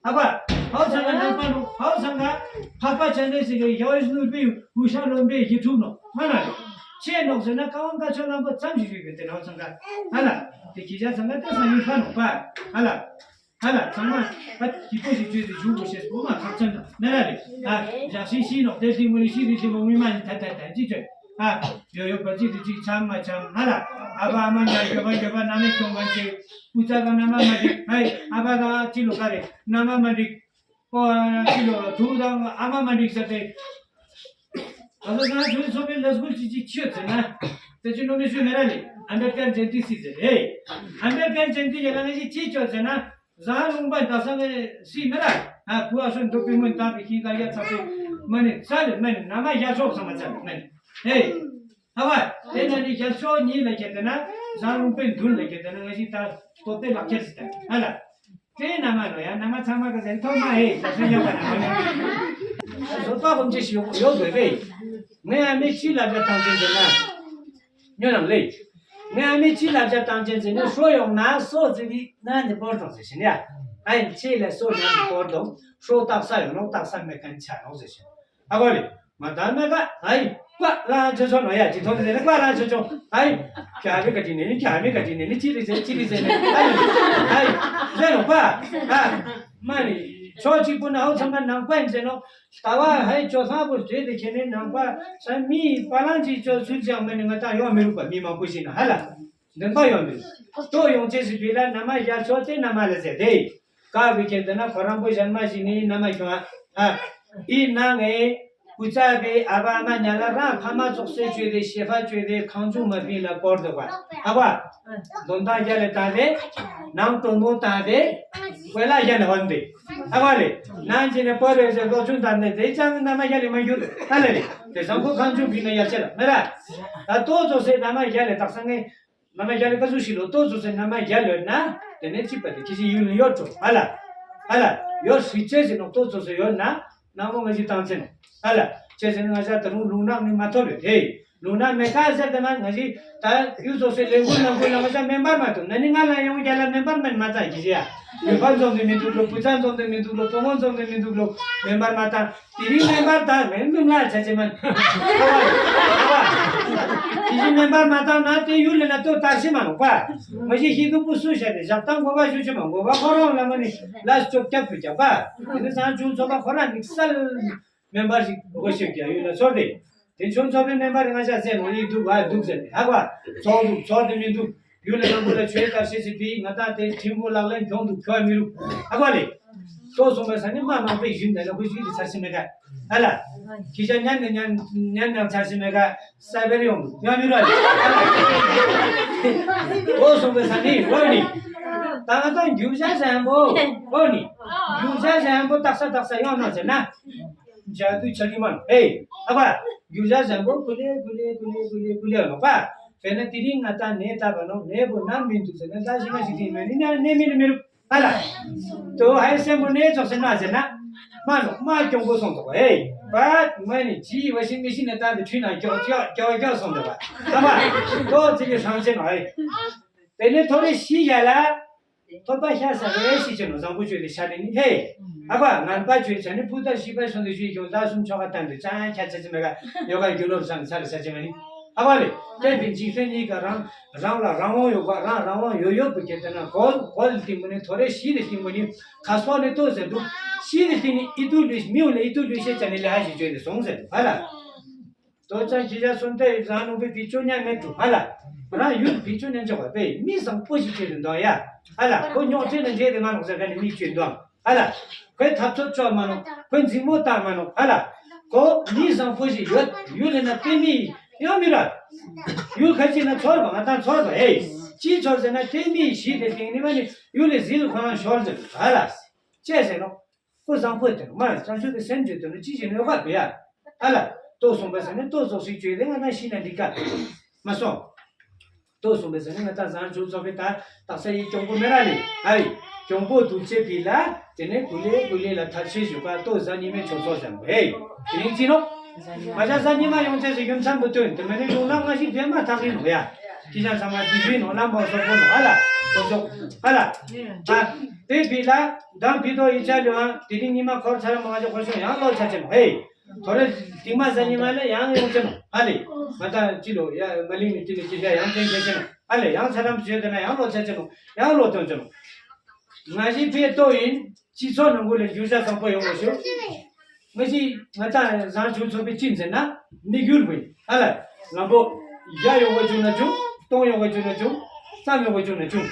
ཧ་གོ། ཧའོ་ཚང་ཀ་ནང་པ་ནོག་ཧའོ་ཚང་ཀ་འཕགས་པ་སྤྱན་རས་གཟིགས་ཀྱི་ཡ་ཝེ་སྣུར་བའི་ཧུ་ཤ་ལོན་པའི་ཡིག་དྲུག་ནོག་མ་ན་ལེ། ཆེ་ནོག་ཟེར་ན་ཀ་ཝང་ཀ་ཆོ་ལམ་པོ་ཙམ་ཞིག་ཡོད་པའི་དེ་ཧའོ་ཚང་ཀ་ཧ་ལ། དེ་ཁྱི་ཤ་ཚང་ཀ་ཏོ་ས་ཡུལ་ཕ་ནོག་པ། ཧ་ལ། ཧ་ལ། ཚང་མ་ད་ཁྱི་པོ་ཞིག་བཅོས་ཏེ་བཞུགས་དགོས་ཤེས་པོ་མ་ཁག་ཅན་དང་མེ་ར་ལེ། ཨ་ཞག་ཤི་ཤི་ནོག་དེ་ལྟི་མོ་ལི་ཤི་རི་ལྟི་མོ་མི་མ་ནི་ད་ད་ད་ཅི་བཅོས། ཨ། ཡོ་ཡོ་བ་ཅི་དེ་ཅི་ཆམ་མ་ཆམ་ཧ་ལ། ཨ་ཕ་ཨ་མ་ཉ་གྱོད་པ་གྱོད་པ་ན་མེ་གྱོང་ག་ཅི། ཨུ་ཚ་ག་ན་མ་མ་འགྲིག་ཧའི། ཨ་ཕ་ག་ཅི་ལོ་ག་རེ་ན་མ་མ་འགྲིག་ཨོ་ཅི་ལོ་དུ་དང་ཨ་མ་མ་འགྲིག་ཟེར་ཏེ། ཨ་ཚོ་ང་ཚོའི་ཚོ་པའི་ལས་འགུལ་ཅི་ཅི་ཆི་ཡོད་ཟེར་ན། ད་ཅི་ནོ་མི་ཤུ་མེ་ར་ལེ། ཨམ་བེད་ཀར་ཇན་ཏི་སི་ཟེར་ཧེ། ཨམ་བེད་ཀར་ཇན་ཏི་ཡ་ལ་ང་ཅི་ཅི་ཆོད་ཟེར་ན། ཟ་ལུང་པ་ད་ས་ངེ་སི་མེ་ར། ཨ་བུ་ཨ་སོན་འདུག་པི་མོན་ཏང་པི་ཁིང་ཀ་ཡ་ཚ་པི། མ་ནི་ཚ་ལེ་མ་ནི་ན་མ་ཡ་ཆོག་ས་མ་ཚ་ལེ་མ་ནི། ཧེ། ཨ་བ། དེ་ན་ནི་ཡ་ཆོག་ཉི་ལ་ཁྱེར་ཏེ་ན། ཟ་ལུང་པའི་མདུན་ལ་ཁྱེར་ཏེ་ན་ང་ཞིག་ད་ལྟོ་པའི་ལག་ཁྱེར་སི་ད་ཨ་ལ། དེ་ན་མ་ལོ་ཡ་ན་མ་ཚང་མ་ག་ཟེར་ཐོག་མ་ཧེ་ད་སོན་ཡ་བ་ན་མ་ནི། བཟོ་པ་ཧོམ་ཅི་ཞིག་ཡོད་དགོས་པས། ངས་ཨ་མའི་ཕྱི་ལ་བྱ་ཐང་ཆེན་ཟེར་ན། ཉོན་ནམ་ལེ། ངས་ཨ་མའི་ཕྱི་ལ་བྱ་ཐང་ཆེན་ཟེར་ནས་ཧྲོ་ཡོང་ན་སོ་ཙི་བི་ན་ནི་བོར་དང་ཟེར་ཞིན་ཡ། ཨ་ཡིན་ཆེ་ལ་སོ་ན་ནི་བོར་དང་ཧྲོ་རྟགས་ས་ཡོང་ནོ་རྟགས་ས་མེད་མཁན་ཆ་ནོ་ཟེར་ཞིན། ཨ་གོ་ལེ། མ་ད་མེད་ག་ཨ་ཡིན་ཀ་ལ་ཆོ་ཆོ་ནོ་ཡ་ཅི་ཐོན་ཟེར་ན་ཀ་ལ་ཆོ་ཆོ་ཨ་ཡིན། ཁྱ་མི་ཀ་ཅི་ནི་ནི་ཁྱ་མི་ཀ་ཅི་ནི་ནི་ཅི་རི་ཟེར་ཅི་རི་ཟེར་ནི་ཨ་ཡིན། ཨ་ཡིན་ཟེར་ནོ་པ། ཨ་མ་ནི་ཆོ་ཅི་པོ་ན་ཧོ་ཚང་མ་ནང་པ་ཡིན་ཟེར་ནོ། ལྟ་བ་ཧའི་ཅོ་ཚང་པོ་བྲེལ་ཏེ་ཁྱེད་ནི་ནང་པ་ས་མིའི་པ་ལང་ཅིག་ཅོ་ཚུལ་ཅང་མེད་ནི་ང་ད་ཡོང་མི་རུག་པ། མི་མང་པོ་ཞིག་ན་ཧ་ལ་འདོན་པ་ཡོང་མི་རུག་ལྟོ་ཡོང་ཅེས་སུ་བྲིས་ལ་ན་མ་ཡ་ཆོ་དེ་ན་མ་ལ་ཟེར་དེ། ཀ་བི་ཁྱེད་འདི་ན་ཁོ་རང་པོ་གཞན་མ་ཞིག་ནི་ན་མ་ཁྱོང་ཨ། ཨི་ན་ངའི་སྐུ་ཚ་བའི་ཨ་བ་ཨ་མ་ཉ་ལ་རང་ཕ་མ་ཚོགས་སེ་བཅོས་ཏེ་ཞེ་ཕ་བཅོས་ཏེ་ཁང་ཆུང་མ་ཕིན་ལ་སྐོར་འདུག་པ་ཨ་བ། འདོན་སྟངས་རྒྱ་ལས་བཏང་སྟེ། ནང་དྲོན་མོ་བཏང་སྟེ། དཔེ་ལ་རྒྱ་ལས་འོན་ཏེ། ཨ་བ་ལེ། ནང་ཅི་ནས་སྤོ་རེ་ཟེར་ལོ་ཆུང་བཏང་སྟེ་དེ་ཅང་ན་མ་རྒྱ་ལས་མ་གྱུར་ཨ་ལེ་ལེ། དེ་བཟང་པོ་ཁང་ཆུང་བིན་ན་ཡར་ཆེ་ལ་མེ་ར། ད་ལྟོ་ཚོ་སེ་ན་མ་རྒྱ་ལས་དག་ས་ངེ། ན་མ་རྒྱ་ལས་ཀ་ཟུ་ཞིག་ལོ་ལྟོ་ཚོ་སེ་ན་མ་རྒྱ་ལོས་ན། དེ་ནས་ཅི་པ་དེ་ཁྱི་ཞིག་ཡུལ་ནས་ཡོད་འགྲོ་ཨ་ལ། ཨ་ལ། ཡོད་སྲིད་ཅེས་ཟེར་ནོ་ལྟོ་ཚོ་སེ་ཡོད་ན། ནང་མོ་ང་ཞིག་བཏང་ཚེ་ནོ། ཨ་ལ། ཅེས་ཟེར་ན་ང་ཞ་ད་རུང་ལུང་ནག་ནི་མ་ཐོབ་ཡོད་དེ། ལུང་ནག་མེ་ཀ་ཟེར་དེ་མ་ང་ཞིག་ད་ཡུལ་ཚོ་སེ་ལས་འགུལ་ནང་འགུལ་ལ་ང་ཞ་མེ་འབར་མ་ཐུབ་ན་ནི་ང་ལ་ཡོང་རྒྱ་ལ་མེ་འབར་མ་མ་ཚ་གི་ཞེ་ཡ། ཡུལ་ཕར་འཛོམས་དེ་མི་འདུག་ལོ། བུ་ཚ་འཛོམས་དེ་མི་འདུག་ལོ། བུ་མོ་འཛོམས་དེ་མི་འདུག་ལོ། མེ་འབར་མ་བཏང་། དེ་རིང་མེ་འབར་བཏང་མེ་འདུམ་ལ་ཆ་ཆེ་མན། དེ་བཞིན་མེ་འབར་མ་བཏང་ན་དེ་ཡུལ་ལ་ན་ལྟོ་དར་ཤི་མ་ནོག་པ། མ་གཞི་ཤི་སྡུག་པོ་སུ་བཤད་དེ་བཞག་སྟངས་གོ་བ་ཞུ་ཆེ་མ་གོ་བ་ཁོ་རང་ལ་མ་ནི་ལ་སྐྱོབ་སྐྱབས་ཕུལ་རྒྱག་པ། དེ་ནི་སང་ཆུང་ཚོ་པ་ཁོ་རང་དམིགས་བསལ་མེ་འབར་ཞིག་གོ་ཤེས་ཀྱང་ཡུལ་ལ་ཚོར་ཏེ། དེ་ཆུང་ཚོ་པའི་མེ་འབར་ང་ཞ་ཟེར་མོ་ཡི་འདུག་བ་འདུག་ཟེར་ཏེ་ཧ་གོ། ཚོར་འདུག་ཚོར་དེ་མི་འདུག་ཡུལ་ལ་ཡོང་དགོས་ལ་ཆོས་ལྟར་བྱེད་ཟེར་དུས་ང་དང་དེ་ཁྲིམས་ཀོ་ལག་ལེན་གྱོང་དུ་འཁྱོལ་མི་རུང་། ཨ་གོ་ལེ། ལྟོ་སོང་བའི་ས་ནི་མ་མང་པོའི་ཡུལ་འདི་ལ་ཁོ་ཞིག་གི་ཚར་ཞིག་མེད་ཀ་ཨ་ལ། ཁྱི་ཤ་ཉན་ནས་ཉན་ཉན་ཉན་ཚར་ཞིག་མེད་ཀ་ས་བེར་ཡོང་དུ་ཡོང་མི་རུང་ལེ། ལྟོ་སོང་བའི་ས་ནི་འོ་ནི། ད་ང་དང་རྒྱུ་ཆ་བཟང་པོ་འོ་ནི། རྒྱུ་ཆ་བཟང་པོ་དག་ས་དག་ས་ཡོང་ན་ཟེར་ན། ཇ་དུས་ཆ་གི་མ་ནོ་ཨེ། ཨ་ཕ། རྒྱུ་ཆ་བཟང་པོ་ཀུ་ལེ་ཀུ་ལེ་ཀུ་ལེ་ཀུ་ལེ་ཀུ་ལེ་ལོ་པ། དཔེར་ན་དེ་རིང་ང་དང་ནད་ད་པ་ནོ་ནད་པོ་ན་མི་འདུག་ཟེར་ན་ད་ཞིག་མ་ཞིག་དེ་མེད་ནི་ན་ནད་མི་ནི་མི་རུ་ཨ་ལ། དོ་ཧའི་སེམས་པོ་ནད་ཚོགས་ཟེར་ན་ཟེར་ན། མ་ནོ་མ་གྱོང་པོ་སོང་དོ་ཨེ། པ་མ་ནི་ཇི་བ་ཤིང་མི་ཤིང་ནད་ད་དུ་ཁྲུས་ན་གྱོ་གྱོ་གྱོ་གྱོ་སོང་དོ་བ། ཨ་མ། དོ་ཙི་གི་ཧྲང་ཆེ་ནོ་ཨེ། དེ་ནི་ཐོ་རེ་ཤི་ཡ་ལ། ཐོབ་པ་ཤ་ས་རེ་ཤི་ཆེ་ནོ་བཟང་པོ་བཅོས་ཏེ་ཤ་དེ་ནི་ཧེ། ཨ་ཕ་ངན་པ་བཅོས་ཆ་ནི་ཕུ་ད་ཤི་པ་སོང་དུ་ཤི་གྱོང་ད་སུམ་ཆོ་ག་ཏན་དུ་ཅང་ཁྱ་ཆ་ཆི་མེ་ག་ཡོ་ག་རྒྱུ་ལོབ་སང་ཚ་རེ་ས་ཆི་མ་ནི། ཨ་བ་རེད། བསྟན་པའི་འཇིག་རྟེན་གཉིས་ཀ་རང་རང་ལ་རང་དབང་ཡོད་པ། རང་རང་དབང་ཡོད་ཡོད་པའི་སྐད་དེ་ན་གོ་གོ་ལ་སྟེང་པོ་ནི་ཐོ་རེ་ཤི་ལ་སྟེང་པོ་ནི་ཁ་སོག་ནི་ལྟོས་ཟེར་འདུག་ཤི་ལ་སྟེང་ནི་ཨི་ཏུ་ལུས་མིའུ་ལ་ཨི་ཏུ་ལུས་ཤེས་ཅན་ནི་ལས་ཧ་ཞིག་བརྗོད་དེ་སོང་ཟེར་འདུག་ཧ་ལ། ཏོ་ཅང་ཁྱི་ཞག་སོན་ཏེ་རང་ནུ་བི་བི་ཅོ་ཉག་མེད་འགྲུབ་ཧ་ལ། རང་ཡུལ་བི་ཅོ་ཉག་འཇོག་པ་པས་མི་བཟང་པོ་ཞིག་བྱེད་དུ་འདོད་ཡ། ཧ་ལ་ཁོ་ཉོག་ཁྲེ་ན་འདྲེ་དེ་མ་ནོག་ཟེར་ག་ནི་མི་བཅོས་འདོད། ཧ་ལ། ཁོའི་ཐབ་ཚོད་ཆོག་མ་ནོག་ཁོའི་འཛིང་མོ་བཏང་མ་ནོག་ཧ་ལ། ཁོ་མི་བཟང་པོ་ཞིག་ཡོད་ཡུལ་ལས་ན་པེ་མི་ཡང་མི་ར། ཡུལ་ཁ་ཅིག་ན་ཚོར་བ་ང་དང་ཚོར་བ་ཧེ། ཅི་ཚོར་ཟེར་ན་པེ་མི་ཞིག་དེ་སྟེང་ནི་མ་ནི་ཡུལ་ལས་ཟིལ་ཁོ་རང་ཤོར་ཟེར་ཧ་ལ། ཅེས་ཟེར་ནོ། ཁོ་བཟང་པོ་དེ་མ་བྱང་ཆུབ་ཀྱི་སེམས་ཀྱི་དོན་ནི་ཅི་ཞིག་གནོད་པ་བེ་ཡ། ཨ་ལ། ལྟོ་སོང་པ་ཟེར་ནས་ལྟོ་ཙོག་ཞིག་བཅོས་ཏེ་ང་ད་ཤི་ན་འགྲིག་ག་མ་སོང་། ལྟོ་སོང་པ་ཟེར་ནས་ང་ད་བཟང་ཆུ་ཚོགས་པའི་ད་དག་ས་ཡི་གྱོང་པོ་མེ་ར་ལི་ཨ་ཡི། གྱོང་པོ་དུག་ཆེ་པི་ལ་དེ་ནས་གུ་ལེ་གུ་ལེ་ལ་ཐབས་ཤེས་ཞུ་ག་ལྟོ་གཟའ་ཉི་མའི་ཆོ་ཚོགས་ཟེར་བ་ཧེ། དེ་རིང་ཅི་ནོ། ང་ཅག་གཟའ་ཉི་མ་ཡོང་ཚེ་ཟེར་རྒྱུ་མཚན་པོ་སྟོན་དེ་མ་ནི་ལུང་ན་ང་ཞིག་བེ་མ་ཐག་ཡིན་ནོ་ཡ། ཁྱི་ཅག་ཚང་མ་དེ་བི་ནོ་ལ་མོ་སོག་པོ་ནོ་ཨ་ལ། ཁོ་ཚོ་ཨ་ལ། ཨ་དེ་བི་ལ། མདང་བི་དོ་ཡི་ཆ་ལུ་ཨང་དེ་རིང་ཉི་མ་འཁོར་ཚར་མ་ང་ཅག་འཁོར་སོང་ཡང་ལོ་ཚར་ཆེ་ནོ་ཧེ། ཐོ་རེ་དིང་མ་གཟའ་ཉི་མ་ལ་ཡང་ཡོང་ཆེ་ནོ་ཨ་ལེ། ང་ད་ཅི་ལོ་ཡ་མ་ལིང་ནི་ཅི་ལེ་ཅི་ལེ་ཡང་ཆེན་ཆེ་ཆེ་ནོ་ཨ་ལེ། ཡང་ཚར་རམ་བྱོས་དེ་ན་ཡང་ལོ་ཚར་ཆེ་ནོ་ཡང་ལོ་སྟོན་ཆེ་ནོ། ང་ཞིག་ཕེ་ཏོ་ཡིན། སྤྱི་ཚོགས་ནང་ཁུལ་ལ་རྒྱུ་ཆ་བཟང་པོ་ཡོང་བ་ཞུ། ང་ཞིག་ང་ད་བཟང་ཆུང་ཚོགས་པའི་སྤྱི་མཛད་ན་མི་འགྱུར་བ་ཡིན་ཨ་ལ། ལམ་པོ་ཡ་ཡོང་བ་བྱུང་ན་བྱུང་། སྟོང་ཡོང་བ་བྱུང་ན་བྱུང་། ཙམ་ཡོང་བ་བྱུང་ན་བྱུང་།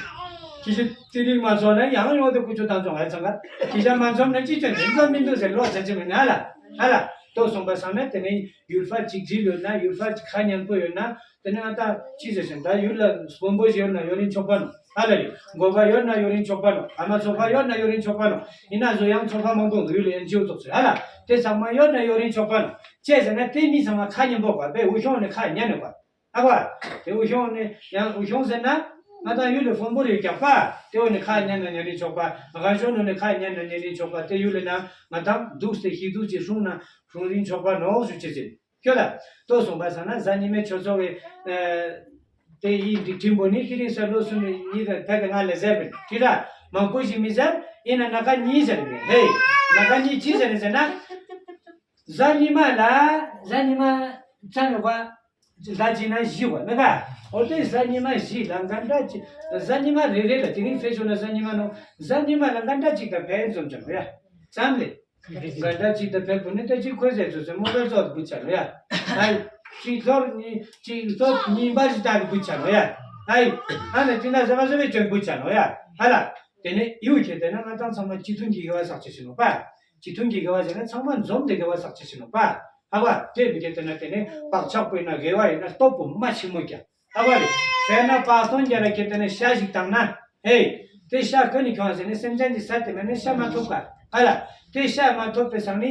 ཁྱི་ཤི་ཏི་རིག་མ་ཚོགས་ན་ཡང་ཡོང་དུ་ཀུ་ཅོ་དང་ཚོང་ཧ་ཚང་ག་ཁྱི་ཤ་མ་ཚོམ་ན་ཅི་ཅོ་དེ་ཚོ་མི་འདུག་ཟེར་ལོ་ཚ་ཅི་མི་ན་ལ་ཧ་ལ། ལྟོ་སོང་པ་སང་ན་དེ་ནས་ཡུལ་ཕར་གཅིག་སྒྲིལ་ཡོད་ན་ཡུལ་ཕར་ཁ་ཉན་པོ་ཡོད་ན། དེ་ནས་ང་ད་ཅི་ཟེར་ཞིང་ད་ཡུལ་ལ་དཔོན་པོ་ཞིག་ཡོད་ན་ཡོད་རིན་ཆོག་པ་ནོ་ཧ་ལ་ལི། འགོ་པ་ཡོད་ན་ཡོད་རིན་ཆོག་པ་ནོ། ཨ་མ་ཚོ་པ་ཡོད་ན་ཡོད་རིན་ཆོག་པ་ནོ། ཡིན་ན་བཟོ་ཡང་ཚོ་པ་མང་པོ་འདུག་ཡུལ་ལ་ཨེན་ཇི་ཨོ་ཚོགས་ཚོད་ཧ་ལ། དེ་ཚང་མ་ཡོད་ན་ཡོད་རིན་ཆོག་པ་ནོ། ཅེས་ཟེར་ན་དེ་མི་ཚང་མ་ཁ་ཉན་པོ་ག་བས་འུ་ཤོང་ནས་ཁ་ཉན་ནས་པ། ཨ་པ། དེ་འུ་ཤོང་ནས་ཡང་འུ་ཤོང་ཟེར་ན་ང་དང་ཡུལ་ལ་དཔོན་པོ་རེད་རྒྱག་པ། དེ་འོ་ནས་ཁ་ཉན་ན་ཉན་རིན་ཆོག་པ། ག་ཤོང་ནས་ཁ་ཉན་ན་ཉན་རིན་ཆོག་པ། དེ་ཡུལ་ལ་ན་ང་དང་འདུག་སྟེ་ཤི་འདུག་ཅེས་སྲུང་ན་སྲུང་རིན་ཆོག་པ་ནོ་ཞུ་ཅེས་ཟེར། ཁྱོད་ལ་ལྟོ་སོང་པ་ས་ན་གཟའ་ཉི་མའི་ཆོས་ཚོགས་ཀྱི་དེ་ཡིན་འགྲིག་ཕྲན་བུ་ནི་ཁི་རིང་ས་ལོ་སུ་ནི་ཉིད་དང་ཕལ་གི་ང་ལ་ཟེར་བས་ཁི་ར་མང་པོ་ཞིག་མི་ཟེར་ཡིན་ན་ན་ཁ་གཉིས་ཟེར་བས་ཧེ། ན་ཁ་གཉིས་ཅི་ཟེར་ནི་ཟེར་ན། གཟའ་ཉི་མ་ལ་གཟའ་ཉི་མ་ཚ་ནི་བ་ལ་ཅི་ན་བཞི་བ་མེ་ག་འོ་དེ་གཟའ་ཉི་མ་བཞི་ལ་འགན་འདྲ་ཅི་གཟའ་ཉི་མ་རེ་རེ་ལ་དེ་རིང་ཕེ་ཆོ་ན་གཟའ་ཉི་མ་ནོ་གཟའ་ཉི་མ་ལ་འགན་འདྲ་ཅིག་དང་ཕན་ཙམ་ཅང་ཡ་ཙམ་ལས། ག་འདྲ་ཅིག་ད་ཕེབས་པོ་ནི་ད་ཅིག་ཁོས་ཟེར་ཚོ་ཟེར་མོ་ལ་ཚོགས་བུ་ཆ་ལོ་ཡ། ཨའི། ཅིག་ཚོགས་གཉིས་ཅིག་ཚོགས་གཉིས་པ་ཞིག་ད་བུ་ཆ་ལོ་ཡ། ཨའི། ཨ་ནི་ཅི་ན་ཟེར་བ་ཟེར་བའི་ཅོན་བུ་ཆ་ལོ་ཡ། ཧ་ལ། དེ་ནས་ཡུལ་ཁྱེད་དེ་ན་ང་ཏང་ཚང་མ་སྤྱི་མཐུན་གྱི་དགེ་བ་བསགས་ཆེ་ཞིག་ནོ་པ། སྤྱི་མཐུན་གྱི་དགེ་བ་ཟེར་ན་ཚང་མ་འཛོམས་ཏེ་དགེ་བ་བསགས་ཆེ་ཞིག་ནོ་པ། ཧ་བ་དེ་བི་ཁྱེད་དེ་ན་དེ་ནས་བག་ཆགས་པོ་ཡིན་ན་དགེ་བ་ཡིན་ན་སྟོབས་པོ་མ་ཆེན་མོ་ཀྱང་། ཨ་བ་རེད། དཔེར་ན་པ་སྟོན་རྒྱ་ལ་ཁྱེད་དེ་ནས་ཤ་ཞིག་བཏང་ན། ཧེ། དེ་ཤ་ཀ་ནས་ཁྱོང་ཟེར་ནས་སེམས་ཅན་གྱི་ས་དེ་མེད་ནས་ཤ་མ་ཐོབ་ག་ཨ་ལ། དེ་ཤ་མ་ཐོབ་པའི་སང་ནི།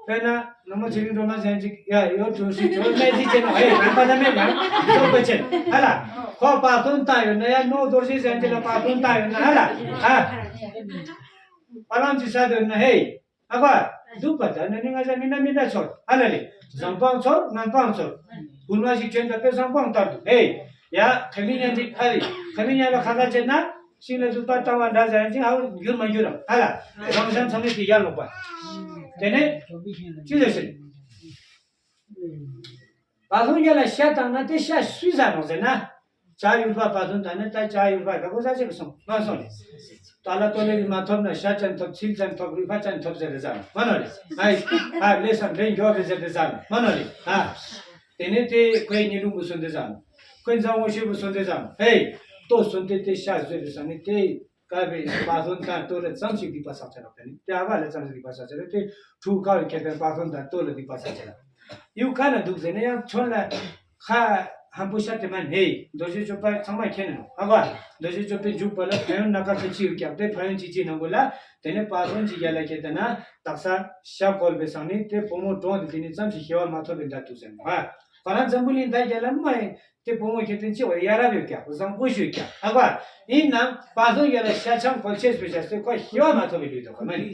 དཔེར་ན་ནུ་མོ་ཚེ་རིང་སྒྲོལ་མ་ཟེར་ཅིག་ཡ་ཡོད་དུ་ཞིག་ཅོ་མེད་ཅི་ཅེ་ནོ་ཧེ་རང་པ་ད་མེད་ཡང་སོག་པ་ཅེ་ཨ་ལ། ཁོ་པ་སྟོན་བཏང་ཡོད་ན་ཡ་ནོ་རྡོ་རྗེ་ཟེར་ཅིག་ལ་པ་སྟོན་བཏང་ཡོད་ན་ཨ་ལ། ཨ། པ་ལང་ཅི་ས་དོན་ན་ཧེ། ཨ་ཁ། འདུག་པ་ད་ནི་ནི་ང་ཚ་མི་འདྲ་མི་འདྲ་ཚོར་ཨ་ལ་ལེ། བཟང་སྤང་ཚོར་ངན་སྤང་ཚོར། བུར་མ་ཞིག་བྱོན་ད་དཔེ་བཟང་སྤང་ལྟར་དུ་ཧེ། ཡ་ཁ་མི་ཉན་ཅིག་ཨ་ལེ། ཁ་མི་ཉན་ལ་ཁ་ཁ་བྱེད་ན། ཤིང་ལ་དུ་པ་བཏང་བ་འདྲ་ཟེར་ཅིག་ཨ་འགྱུར་མ་འགྱུར་རམ་ཨ་ལ། རང་བཞིན་ཚང་མས་དེ་ཡར་ལོག་པ། དེ་ནས་ཅི་ཟེར་ཟེར། བ་ལྷུང་རྒྱ་ལ་ཤ་བཏང་ན་དེ་ཤ་སུས་ཟ་ནོ་ཟེར་ན། བྱ་ཡུལ་པ་བ་ལྷུང་དང་ནི་ད་བྱ་ཡུལ་པ་ག་གོ་ཟ་ཆེ་གི་སོང་མ་སོང་ནི། ད་ལ་ཏོ་ལེ་རི་མ་ཐོབ་ན་ཤ་ཅན་ཐོབ་ཚིལ་ཅན་ཐོབ་རུས་པ་ཅན་ཐོབ་ཟེར་རེ་ཟ་ནོ་མ་ནོ་རེ། ཨའི། ཨ་ལེ་སམ་ལེ་མགྱོགས་རེ་ཟེར་རེ་ཟ་ནོ་མ་ནོ་རེ། ཨ། དེ་ནས་དེ་ཁོའི་ཉི་ལུང་བུ་སོན་དེ་ཟ་ནོ། ཁོའི་མཛའ་བོ་ཤེས་བུ་སོན་དེ་ཟ་ནོ། ཧེ། ཏོ་སོན་དེ་དེ་ཤ་ཟོས་རེ་ཟ་ནི་དེ། ཀ་བའི་བ་ལྷུང་དང་ཏོ་ལ་ཙམ་ཞིག་སྡིག་པ་བསགས་ཆ་རོགས་དེ་ནི་དེ་ཨ་བ་ལ་ཙམ་ཞིག་སྡིག་པ་བསགས་ཆ་རོགས་དེ་ཕྲུ་གུ་ཁ་བའི་ཁེ་ཕན་བ་ལྷུང་དང་ཏོ་ལ་སྡིག་པ་བསགས་ཆ་རོགས། ཡུལ་ཁ་ན་འདུག་ཟེར་ན་ཡང་ཚོན་ལ་ཁ་ཧམ་པོ་ཤ་དེ་མ་ནེ་རྡོ་རྗེ་གཅོད་པ་ཚང་མ་མཁྱེན་ནོ་ཨ་བ། རྡོ་རྗེ་གཅོད་པའི་འཇུག་པ་ལ་ཕན་ཡོན་སྣ་ཁ་ཁ་ཅིག་ཡོད་ཀྱང་དེ་ཕན་ཡོན་ཅི་ཅི་ནང་གོ་ལ་དེ་ནི་བ་ལྷུང་ཅི་རྒྱ་ལ་ཁེ་དེ་ན་དག་ས་ཤ་བཀོལ་བའི་སང་ནི་དེ་བུ་མོ་གྲོངས་ཏེ་དེ་ནི་ཙམ་ཞིག་ཞི་བ་མ་ཐོབ་པའི་འདྲ་འདུག་ཟེར་ནོ་ཨ། ཁོ་རང་འཛམ་བུ་གླིང་ད་རྒྱ་ལ་མ་ཡིན། དེ་བུ་མོ་ཁྱེད་དེ་ཅི་བ་ཡ་རབས་ཡོད་ཀྱང་བཟང་པོ་ཞུ་ཀྱང་ཨ་བ། ཡིན་ནམ་བ་ཚོ་ཡ་ལ་ཤ་ཆང་གོལ་ཆེས་པའི་ཤ་སྟེ་ཁོ་ཞི་བ་མ་ཐོབ་པའི་ལུས་དོ་ཁོ་མ་ཡིན།